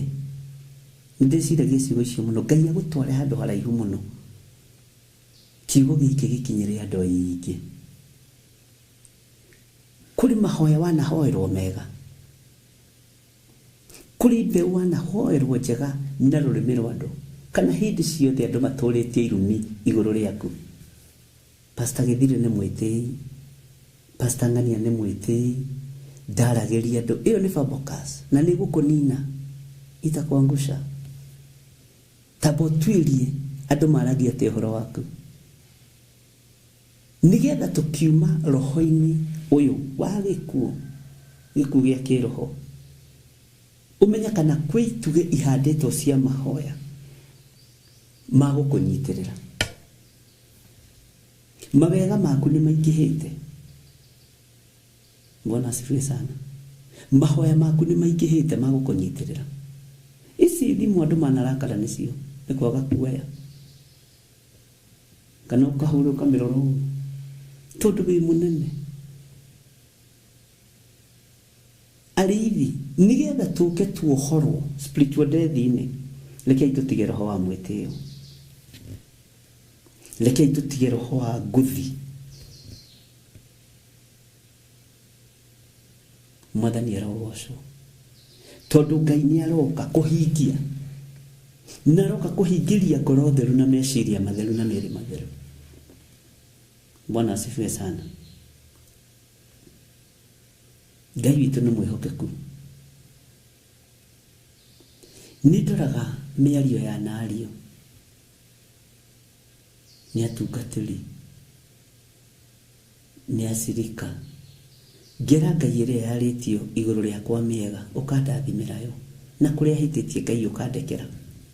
Speaker 3: nĩ ndĩciragia ciugo icio mũno, Ngai agũtware handũ haraihu mũno. Kiugo gĩkĩ gĩkinyĩre andũ aingĩ. Kũrĩ mahoya wanahoerwo mega, kũrĩ mbeũ wanahoerwo njega na rũrĩmĩ rwa andũ, kana hĩndĩ ciothe andũ matũrĩtie irumi igũrũ rĩaku. Pastor Gĩthire nĩ mwĩtĩi, Pastor Ng'ania nĩ mwĩtĩi, ndaragĩria andũ. Ĩyo nĩ fabocus na nĩ gũkũnina, itakuangusha. Tamba ũtuĩrie andũ maragia atĩa ũhoro waku, nĩgetha tũkiuma roho-inĩ ũyũ wa gĩkuũ, gĩkuũ gĩa kĩroho, ũmenye kana kwĩ itugĩ ihandĩtwo cia mahoya ma gũkũnyitĩrĩra. Mawega maku nĩ maingĩhĩte. Bwana asifiwe sana. Mahoya maku nĩ maingĩhĩte ma gũkũnyitĩrĩra. Ici thimũ andũ manarakara nĩcio, nĩ kwaga kuoya. Kana ũkahũra ũkamĩrora ũguo, tondũ wĩ mũnene. Arĩithi, nĩgetha tũke tuohorwo spiritual death-inĩ, rekei tũtige roho wa mwĩtĩo, rekei tũtige roho wa nguthi. Mwathani arogocwo, tondũ Ngai nĩ aroka kũhingia, na aroka kũhingĩria ngoro theru na meciria matheru na mĩĩrĩ matheru. Bwana asifiwe sana. Ngai witũ nĩ mwĩhokeku. Nĩ ndoraga mĩario ya nario nĩ atungatĩri, nĩ acirika, ngera Ngai ĩrĩa yarĩtio igũrũ rĩakwa mĩega, ũkandathimĩra yo, na kũrĩa hĩtĩtie Ngai ũkandekera,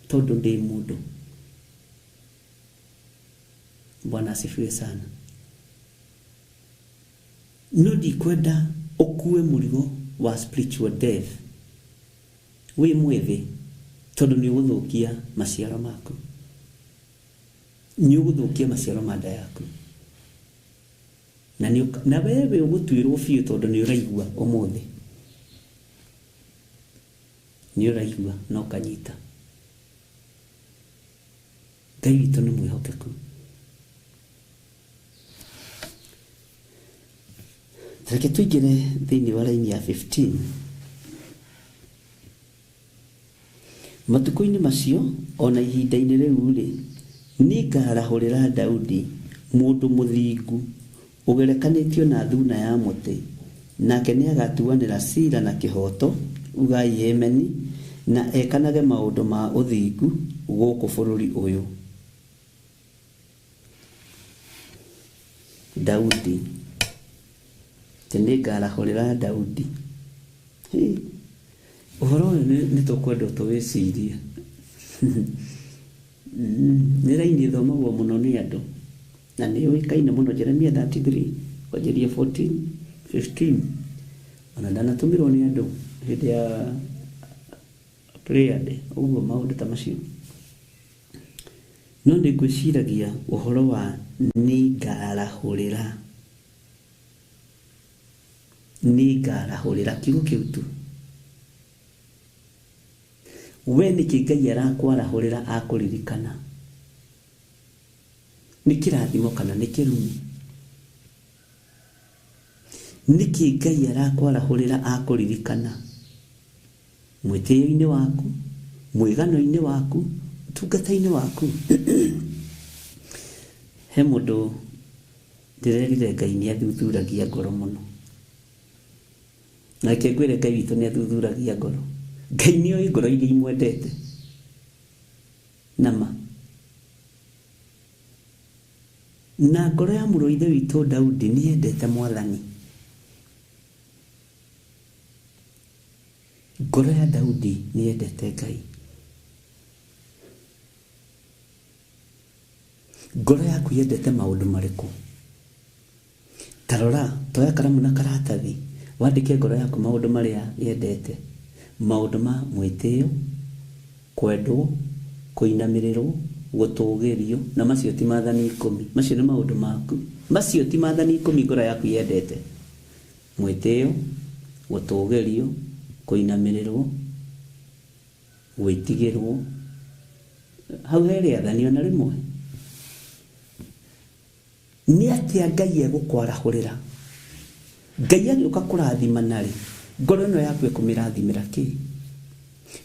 Speaker 3: tondũ ndĩ mũndũ. Bwana asifiwe sana. No ndikwenda ũkue mũrigo wa spiritual death wĩ mwĩthĩ, tondũ nĩ ũgũthũkia maciaro maku, nĩ ũgũthũkia maciaro ma nda yaku, na wewe ũgũtuĩrwo biũ, tondũ nĩ ũraigua ũmũthĩ, nĩ ũraigua na ũkanyita. Ngai witũ nĩ mwĩhokeku. Reke tũingĩre thĩinĩ wa raini ya 15. Matukũ-inĩ macio ona ihinda-inĩ rĩu rĩ, nĩngarahũrĩra Daudi mũndũ mũthingu ũgerekanĩtio na thuna ya mũtĩ, nake nĩagatuanĩra ciira na kĩhooto, ugai emeni, na ekanage maũndũ ma ũthingu gũkũ bũrũri ũyũ. Daudi, nĩngarahũrĩra Daudi. Ũhoro ũyũ nĩ tũkwenda tũwĩcirie. Nĩ raini ĩthomagwo mũno nĩ andũ, na nĩ yũĩkaine mũno, Jeremia 33 kwanjĩrĩria 14 15. Ona ndanatũmĩrwo nĩ andũ hĩndĩ ya prayer day, ũguo maũndũ ta macio. No nĩ ngwĩciragia ũhoro wa nĩngarahũrĩra, nĩngarahũrĩra kiugo kĩu tu. We nĩkĩ Ngai arakwarahũrĩra akũririkana? Nĩ kĩrathimo kana nĩ kĩrumi? Nĩkĩ Ngai arakwarahũrĩra akũririkana? Mwĩtĩo-inĩ waku, mwĩgano-inĩ waku, ũtungata-inĩ waku. He mũndũ ndĩrerire Ngai nĩ athuthuragia ngoro mũno. Na reke ngwĩre Ngai witũ nĩ athuthuragia ngoro. Ngai nĩ oĩ ngoro iria imwendete. Nama. Na ngoro ya mũrũ wa ithe witũ Daudi nĩ yendete Mwathani. Ngoro ya Daudi nĩ yendete Ngai. Ngoro yaku yendete maũndũ marĩkũ? Ta rora, toya karamu na karatathi, wandĩke ngoro yaku maũndũ marĩa yendete. Maũndũ ma mwĩtĩo, kwendwo, kũinamĩrĩrwo, gũtũgĩrio, na macio ti maathani 10. Macio nĩ maũndũ maku. Macio ti maathani 10 ngoro yaku yendete. Mwĩtĩo, gũtũgĩrio, kũinamĩrĩrwo, gwĩtigĩrwo. Hau he rĩathani ona rĩmwe. Nĩ atĩa Ngai egũkwarahũrĩra? Ngai agĩũka kũrathimana rĩ, ngoro ĩno yaku ĩkũmĩrathimĩra kĩ?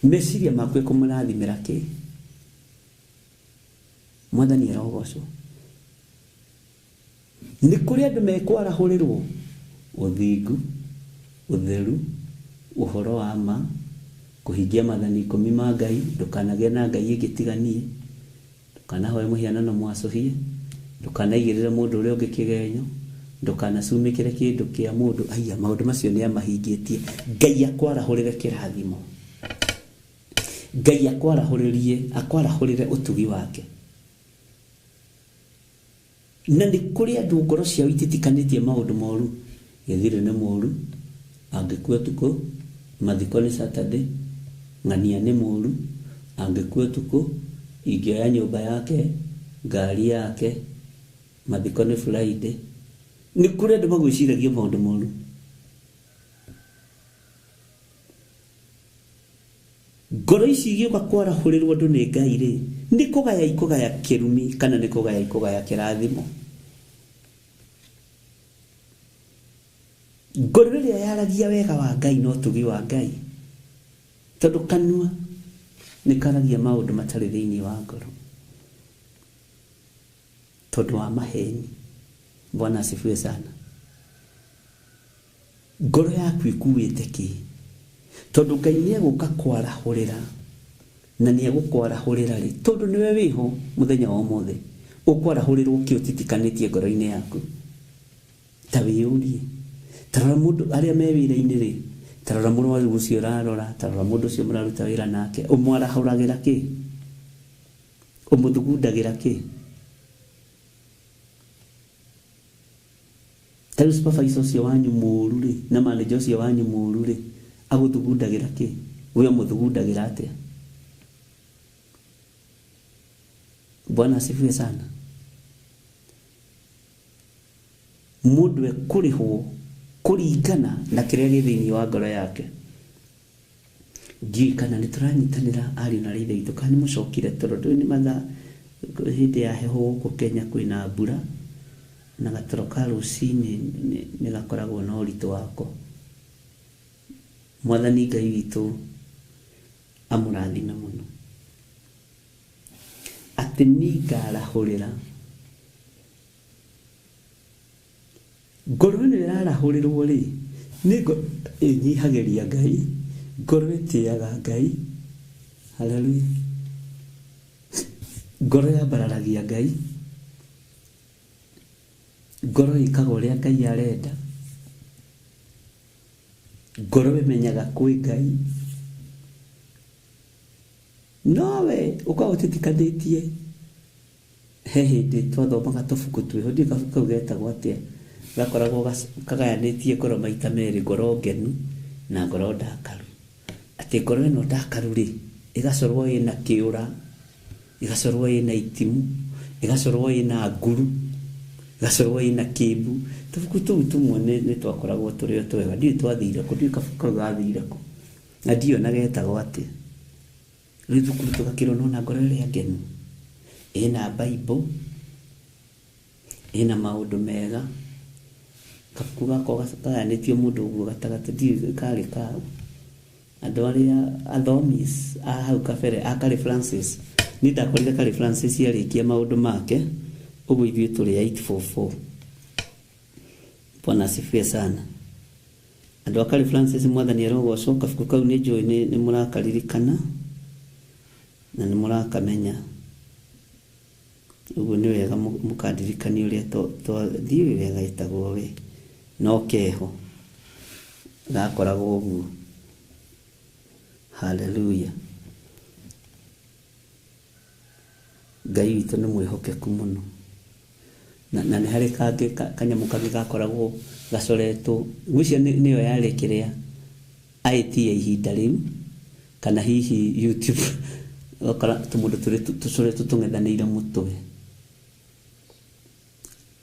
Speaker 3: Meciria maku ĩkũmĩrathimĩra kĩ? Mwathani arogocwo. Nĩ kũrĩ andũ mekwarahũrĩrwo ũthingu, ũtheru, ũhoro wa ma, kũhingia maathani 10 ma Ngai, ndũkanagĩe na Ngai ĩngĩ tiga niĩ, ndũkanahoe mũhianano mwacũhie, ndũkanaigĩrĩre mũndũ ũrĩa ũngĩ kĩgenyo, ndũkanacumĩkĩre kĩndũ kĩa mũndũ. Aya maũndũ macio nĩ amahingĩtie. Ngai akwarahũrĩre kĩrathimo. Ngai akwarahũrĩrie, akwarahũrĩre ũtugi wake. Na nĩ kũrĩ andũ ngoro ciao ititikanĩtie maũndũ moru. Gĩthirĩ nĩ mũru, angĩkua ũtukũ, mathiko nĩ Saturday, ng'ania nĩ mũru, angĩkua ũtukũ, ingĩoya nyũmba yake, ngari yake, mathiko nĩ Friday. Nĩ kũrĩ andũ magwĩciragia maũndũ moru. Ngoro ici igĩũka kwarahũrĩrwo andũ nĩ Ngai rĩ, nĩ kũgaya ikũgaya kĩrumi kana nĩ kũgaya ikũgaya kĩrathimo? Ngoro ĩrĩa yaragia wega wa Ngai na ũtugi wa Ngai, tondũ kanua nĩ karagia maũndũ matarĩ thĩinĩ wa ngoro, tondũ wa maheni. Bwana asifiwe sana. Ngoro yaku ĩkuĩte kĩ? Tondũ Ngai nĩ egũka kwarahũrĩra, na nĩ egũkwarahũrĩra rĩ, tondũ nĩwe wĩho mũthenya wa ũmũthĩ, ũkwarahũrĩrwo kĩ ũtitikanĩtie ngoro-inĩ yaku? Ta wĩyũrie. Ta rora mũndũ arĩa me wĩra-inĩ rĩ, ta rora mũrwaru ũcio ũrarora, ta rora mũndũ ũcio mũraruta wĩra nake, ũmwarahũragĩra kĩ? Ũmũthugundagĩra kĩ? Ta rĩu supervisor ũcio wanyu mũũru rĩ, na manager ũcio wanyu mũũru rĩ, agũthugundagĩra kĩ? We ũmũthugundagĩra atĩa? Bwana asifiwe sana. Mũndũ ekũrĩhwo kũringana na kĩrĩa gĩ thĩinĩ wa ngoro yake. Ndiũĩ kana nĩ tũranyitanĩra ariũ na ithe witũ, kana nĩ mũcokire toro. Ndũĩ nĩ mathaa hĩndĩ ya heho gũkũ Kenya kwĩna mbura, na gatoro ka rũcinĩ nĩ gakoragwo na ũritũ wako. Mwathani Ngai witũ amũrathime mũno. Atĩ nĩngarahũrĩra. Ngoro ĩno ĩrarahũrĩrwo rĩ, nĩ ngoro ĩnyihagĩria Ngai, ngoro ĩtĩaga Ngai. Haleluya. Ngoro yambararagia Ngai, ngoro ĩkaga ũrĩa Ngai arenda, ngoro ĩmenyaga kwĩ Ngai. Nowe ũkoragwo ũtitikanĩtie. He hĩndĩ twathomaga tũbuku twĩho, ndiũĩ kabuku kau getagwo atĩa, gakoragwo kagayanĩtie ngoro maita merĩ, ngoro ngenu na ngoro ndakaru. Atĩ ngoro ĩno ndakaru rĩ, ĩgacorwo ĩna kĩũra, ĩgacorwo ĩna itimu, ĩgacorwo ĩna nguru, ĩgacorwo ĩna kĩmbu. Tũbuku tũu tũmwe nĩ twakoragwo tũrĩ o twega. Ndiũĩ twathire kũ, ndiũĩ kabuku kau gathire kũ, na ndiũĩ ona getagwo atĩa. Rĩu thukuru tũgakĩrwo nona ngoro ĩrĩa ngenu, ĩna Bible, ĩna maũndũ mega. Kabuku gakwa gayanĩtio mũndũ ũguo gatagatĩ, ndiũĩ karĩ kaũ. Andũ arĩa athomis a hau kabere a Kari Francis, niĩ ndakorire Kari Francis arĩkia maũndũ make, ũguo ithuĩ tũrĩ 844. Bwana asifiwe sana. Andũ a Kari Francis mwathani arogocwo, kabuku kau nĩ njũĩ nĩ mũrakaririkana na nĩ mũrakamenya. Ũguo nĩ wega mũkandirikania ũrĩa ndiũĩ wega ĩtagwo we, no keho gakoragwo ũguo. Hallelujah. Ngai witũ nĩ mwĩhokeku mũno. Na nĩ harĩ kangĩ kanyamũ kangĩ gakoragwo gacoretwo, ngwĩciria nĩyo yarĩ kĩrĩa IT ya ihinda rĩu, kana hihi YouTube, ũgakora tũmũndũ tũrĩ tũcoretwo tũng'ethanĩire mũtwe.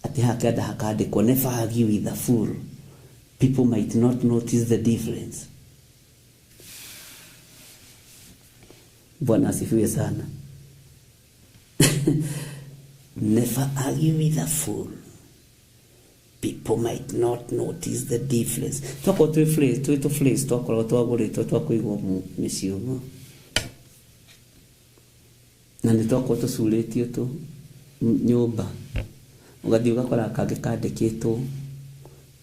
Speaker 3: Atĩ haha kĩanda hakandĩkwo, never argue with a fool. People might not notice the difference. Bwana asifiwe sana. Never argue with a fool. People might not notice the difference. Twakorwo twĩ phrase, twĩ tũ phrase, twakorwo twagũrĩtwo twakũigwo mĩciĩ ũguo. Na nĩ twakorwo tũcurĩtio tũ nyũmba. Ũgathiĩ ũgakora kangĩ kandĩkĩtwo,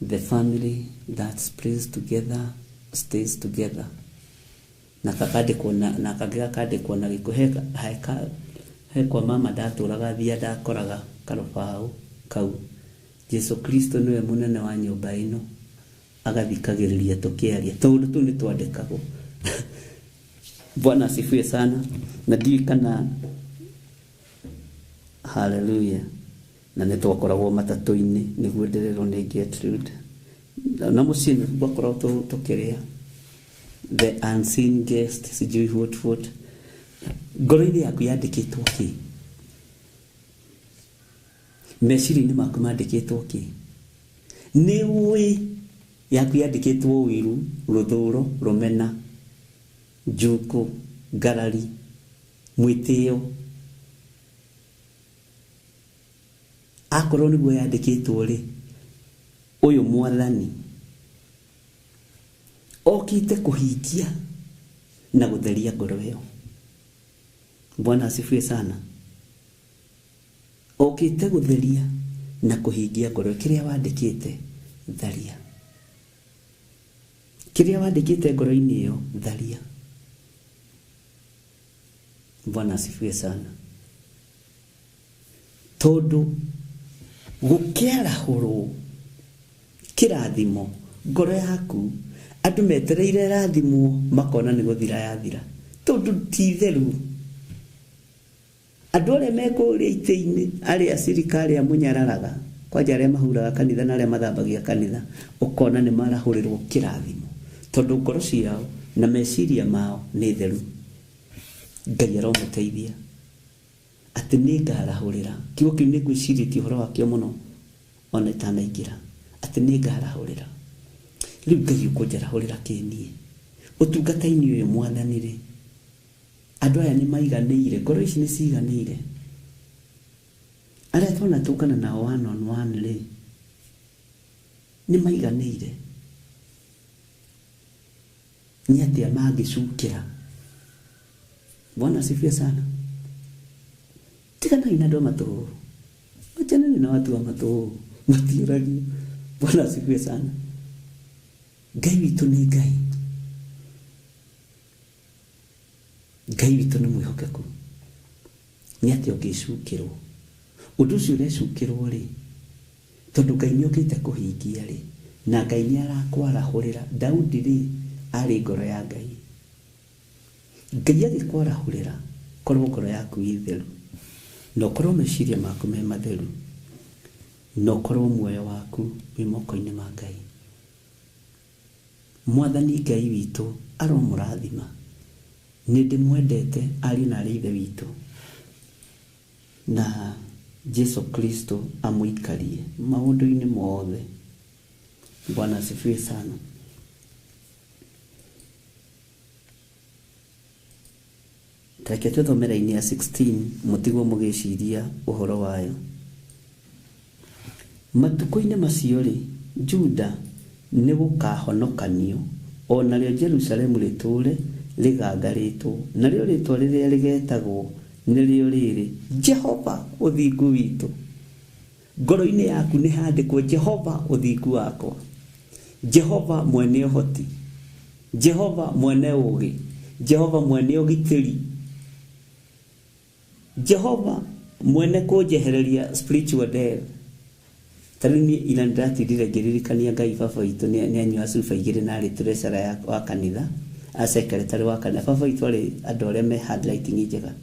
Speaker 3: the family that prays together stays together. Na kakandĩkwo na kangĩ gakandĩkwo na gĩkũ, he kwa mama ndatũraga thia ndakoraga karũbaũ kau. Jesu Kristo nĩwe mũnene wa nyũmba ĩno, agathikagĩrĩria tũkĩaria, tondũ tũu nĩ twandĩkagwo. Bwana asifiwe sana. Na ndiũĩ kana hallelujah. Na nĩ twakoragwo matatũ-inĩ nĩguo ndĩrerwo nĩ Gertrude. Na mũciĩ nĩ twakoragwo tũkĩrĩa the unseen guest, sijui what. Ngoro-inĩ yaku yandĩkĩtwo kĩ? Meciria-inĩ maku mandĩkĩtwo kĩ? Nĩ ũĩ yaku yandĩkĩtwo ũiru, rũthũro, rũmena, njukũ, ngarari, mwĩtĩo. Akorwo nĩguo yandĩkĩtwo rĩ, ũyũ mwathani okĩte kũhingia na gũtheria ngoro ĩyo. Bwana asifiwe sana. Okĩte gũtheria na kũhingia ngoro kĩrĩa wandĩkĩte, tharia. Kĩrĩa wandĩkĩte ngoro-inĩ ĩyo, tharia. Bwana asifiwe sana. Tondũ gũkĩarahũrwo kĩrathimo ngoro yaku, andũ metereire ĩrathimwo makona nĩ gũthira yathira, tondũ ti theru. Andũ arĩa me kũrĩa itĩ-inĩ, arĩa cirikari arĩa mũnyararaga, kwanja arĩa mahuraga kanitha na arĩa mathambagia kanitha, ũkona nĩ marahũrĩrwo kĩrathimo, tondũ ngoro ciao na meciria mao nĩ theru. Ngai aromũteithia atĩ nĩ ngarahũrĩra. Kiugo kĩu nĩ ngwĩcirĩtie ũhoro wakĩo mũno ona itanaingĩra, atĩ nĩ ngarahũrĩra. Rĩu Ngai ũkũnjarahũrĩra kĩ niĩ? Ũtungata-inĩ ũyũ mwathani rĩ, andũ aya nĩ maiganĩire, ngoro ici nĩ ciganĩire. Arĩa twanatũngana nao one on one rĩ, nĩ maiganĩire. Nĩ atĩa mangĩcukĩra? Bwana asifiwe sana. Tiganai na andũ a matũhũhũ, achaneni na watu wa matũhũhũ, matiũragio. Bwana asifiwe sana. Ngai witũ nĩ Ngai. Ngai witũ nĩ mwĩhokeku. Nĩ atĩa ũngĩcukĩrwo? Ũndũ ũcio ũrecukĩrwo rĩ, tondũ Ngai nĩ okĩte kũhingia rĩ, na Ngai nĩ arakwarahũrĩra. Daudi rĩ, arĩ ngoro ya Ngai. Ngai agĩkwarahũrĩra, korwo ngoro yaku ĩ theru, na ũkorwo meciria maku me matheru, na ũkorwo muoyo waku wĩ moko-inĩ ma Ngai. Mwathani Ngai witũ aromũrathima. Nĩ ndĩmwendete ariũ na arĩ ithe witũ, na Jesu Kristo amũikarie maũndũ-inĩ mothe. Bwana asifiwe sana. Reke tũthome raini ya 16 mũtigwo mũgĩciria ũhoro wayo. Matukũ-inĩ macio rĩ, Juda nĩ gũkahonokanio O narĩo Jerusalemu rĩtũũre rĩgangarĩtwo, narĩo rĩĩtwa rĩrĩa rĩgetagwo nĩrĩo rĩrĩ, Jehova ũthingu witũ. Ngoro-inĩ yaku nĩ handĩkwo Jehova ũthingu wakwa, Jehova mwene ũhoti, Jehova mwene ũũgĩ, Jehova mwene ũgitĩri, Jehova mwene kũnjehereria spiritual death. Ta rĩu niĩ ira nĩndatindire ngĩririkania Ngai baba witũ nĩ anyua cuba igĩrĩ na arĩ treasurer ya wa kanitha, a secretary wa kanitha. Baba witũ arĩ andũ arĩa me handwriting njega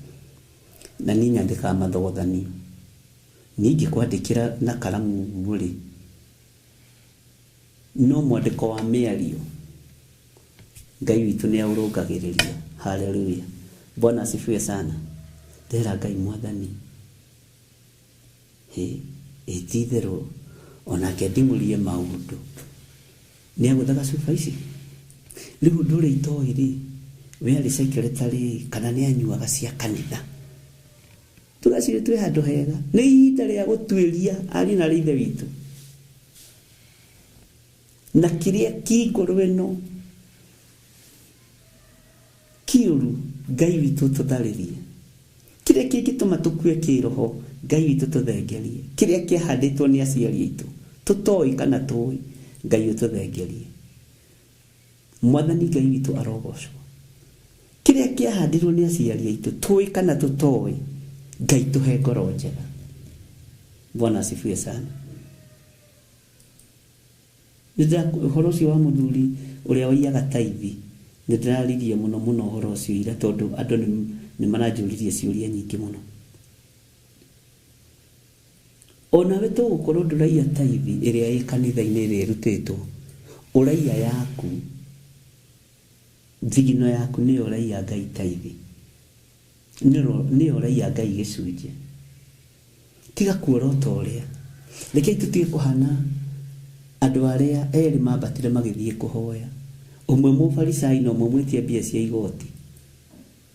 Speaker 3: na niĩ nyandĩkaga mathogothanio. Niĩ ingĩkwandĩkĩra na karamu ũguo rĩ, no mwandĩko wa mĩario Ngai witũ nĩ aũrũngagĩrĩria. Haleluya. Bwana asifiwe sana. Ndera Ngai mwathani hĩ ĩ ti itherũ onake nding'ũrie maũndũ nĩ agũthaga cuba ici. Rĩu ũndũ ũrĩa itoĩ rĩ, we arĩ secretary kana nĩ anyuaga cia kanitha. Tũgacire twĩ handũ hega. Nĩ ihinda rĩa gũtuĩria ariũ na aarĩ a Ithe witũ. Na kĩrĩa kĩ ngoro ĩno kĩũru Ngai witũ ũtũtharĩrie. Kĩrĩa kĩngĩtũma tũkue kĩroho Ngai witũ tũthengerie. Kĩrĩa kĩahandĩtwo nĩ aciari aitũ tũtoĩ kana tũĩ Ngai ũtũthengerie. Mwathani Ngai witũ arogocwo. Kĩrĩa kĩahandirwo nĩ aciari aitũ tũĩ kana tũtoĩ Ngai tũhe ngoro njega. Bwana asifiwe sana. Ũhoro ũcio wa mũthuri ũrĩa waiyaga taithi, nĩ ndĩraririe mũno mũno ũhoro ũcio ira tondũ andũ nĩ maranjũririe ciũria nyingĩ mũno. O nawe to gũkorwo ndũraiya taithi ĩrĩa ĩ kanitha-inĩ ĩrĩa ĩrutĩtwo, ũraiya yaku, thigino yaku nĩyo ũraiya Ngai taithi, nĩyo ũraiya Ngai gĩcunjĩ. Tiga kuorota ũrĩa. Rekei tũtige kũhana andũ arĩa erĩ mambatire magĩthiĩ kũhoya, ũmwe mũfarisai na ũmwe mwĩtia mbia cia igoti.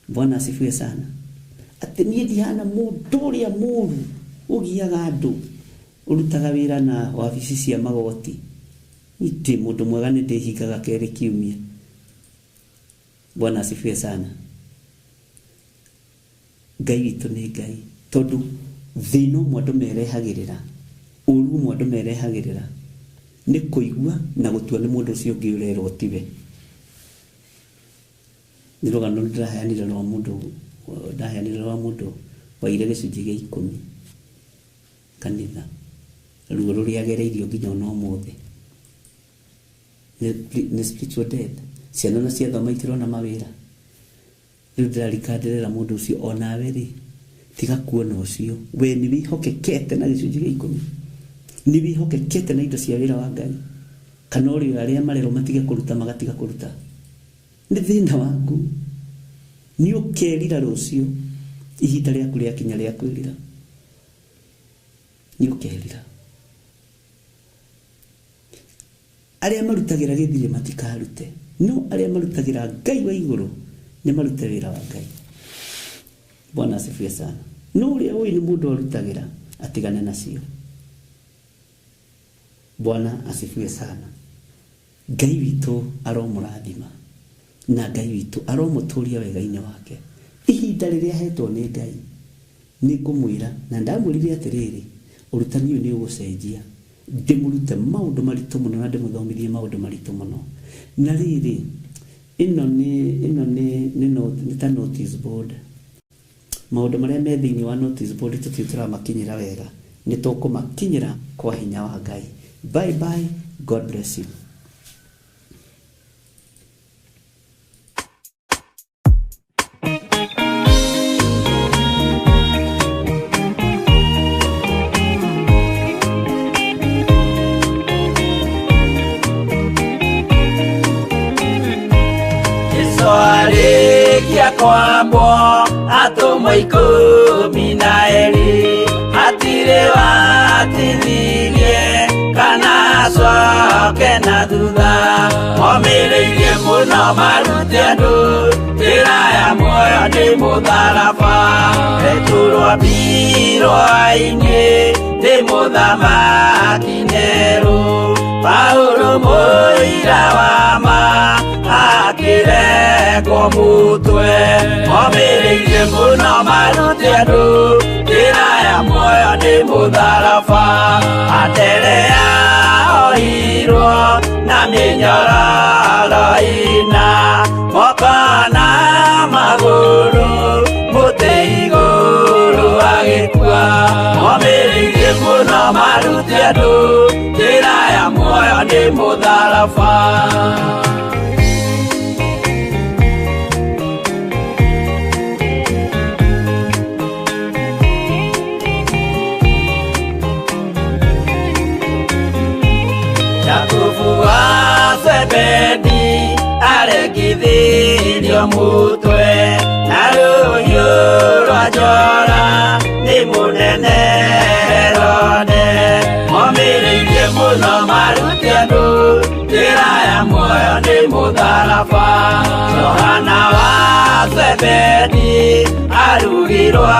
Speaker 3: Bwana asifiwe sana. Atĩ niĩ ndihana mũndũ ũrĩa mũru ũgiaga andũ, ũrutaga wĩra na wabici cia magoti. Niĩ ndĩ mũndũ mwega nĩ ndĩhingaga kerĩ kiumia. Bwana asifiwe sana. Ngai witũ nĩ Ngai, tondũ thĩna ũmwe andũ merehagĩrĩra, ũru ũmwe andũ merehagĩrĩra nĩ kũigua na gũtua nĩ mũndũ ũcio ũngĩ ũrerwo tiwe. Nĩ rũgano ndĩraheanire rwa mũndũ, ndaheanire rwa mũndũ waire gĩcunjĩ gĩa ikũmi kanitha, ruo rũrĩa agereirio nginya ona ũmũthĩ nĩ spiritual death. Ciana ona ciathoma itirona mawĩra. Rĩu ndĩrarika ndĩrera mũndũ ũcio onawe rĩ, tiga kuona ũcio. We nĩ wĩhokekete na gĩcunjĩ gĩa ikũmi, nĩ wĩhokekete na indo cia wĩra wa Ngai, kana ũrĩ arĩa marerwo matige kũruta magatiga kũruta. Nĩ thĩna waku, nĩ ũkerira rũciũ, ihinda rĩaku rĩakinya rĩa kwĩrira, nĩ ũkerira. Arĩa marutagĩra gĩthirĩ matikarute, no arĩa marutagĩra Ngai wa igũrũ nĩ marute wĩra wa Ngai. Bwana asifiwe sana. No ũrĩa ũĩ nĩ mũndũ arutagĩra atigane nacio. Bwana asifiwe sana. Ngai witũ aromũrathima na Ngai witũ aromũtũria wega-inĩ wake. Ihinda rĩrĩa ahetwo nĩ Ngai nĩ ngũmwĩra, na ndamwĩrire atĩrĩrĩ, ũrutani ũyũ nĩ ũgũcenjia, ndĩmũrute maũndũ maritũ mũno na ndĩmũthomithie maũndũ maritũ mũno. Na rĩrĩ, ĩno nĩ ĩno nĩ nĩ nĩ ta notice board. Maũndũ marĩa me thĩinĩ wa notice board tũtirĩ tũramakinyĩra wega, nĩ tũkũmakinyĩra kwa hinya wa Ngai. Bye bye, God bless you.
Speaker 2: Jesu arĩkia kwambwo atũmwo ikũmi na erĩ, hatirĩ watithirie kana acoke na thutha. Momĩrĩirie mũno marute andũ njĩra ya muoyo nĩ mũtharaba. Petero ambirwo-inĩ nĩ mũthamaki Nero, Paulo mũira wa ma Akĩrekwo mũtwe Momĩrĩirie mũno marute andũ Njĩra ya muoyo nĩ mũtharaba Anderea ohirwo na mĩnyororo ĩna Moko na magũrũ mũtĩ igũrũ agĩkua Momĩrĩirie mũno marute andũ Njĩra ya muoyo nĩ mũtharaba Jakubu wa Zebedi arekithirio mutwe na rũhiũ rwa njora nĩ mũnene Herode Momĩrĩirie mũno marute andũ njĩra ya muoyo nĩ mũtharaba Johana wa Zebedi arugirwo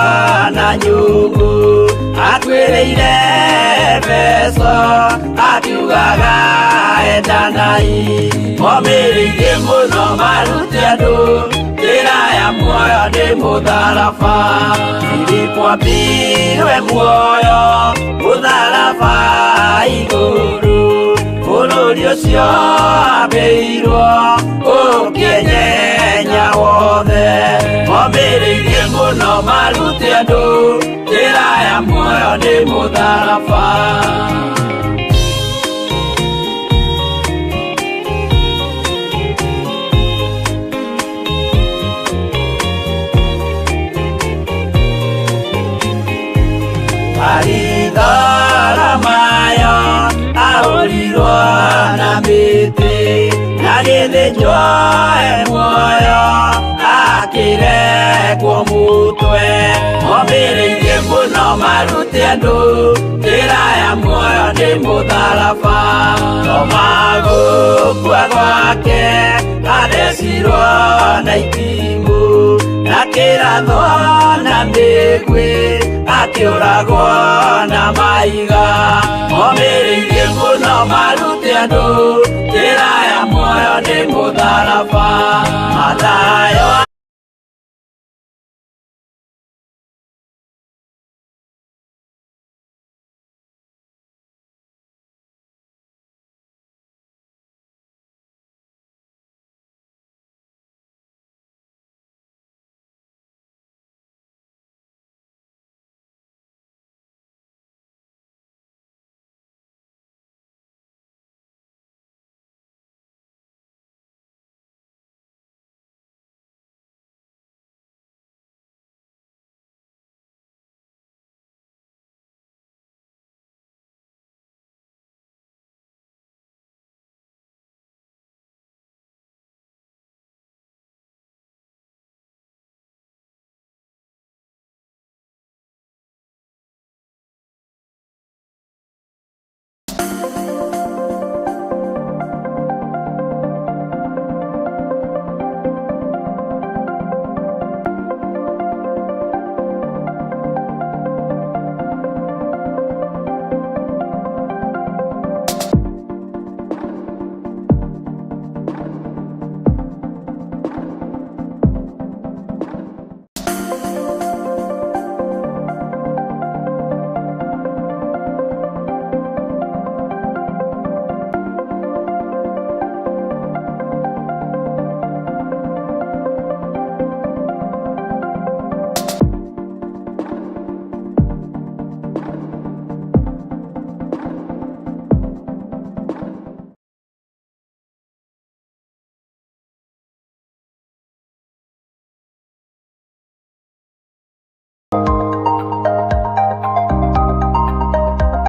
Speaker 2: na nyũngũ Akuĩrĩire Efeso akiugaga endanai Momĩrĩirie mũno marute andũ njĩra ya muoyo nĩ mũtharaba Filipo ambirwe muoyo mũtharaba igũrũ Bũrũri ũcio ambĩirwo ũkĩenyenya wothe Momĩrĩirie mũno marute andũ njĩra ya muoyo nĩ mũtharaba Baritholomayo ahũrirwo na mĩtĩ na gĩthĩnjwo e muoyo akĩrekwo mũtwe Momĩrĩirie mũno marute andũ njĩra ya muoyo nĩ mũtharaba Toma gũkua gwake athecirwo na itimũ na kĩrathwo na mĩguĩ akĩũragwo na mahiga Momĩrĩirie mũno marute andũ njĩra ya muoyo nĩ mũtharaba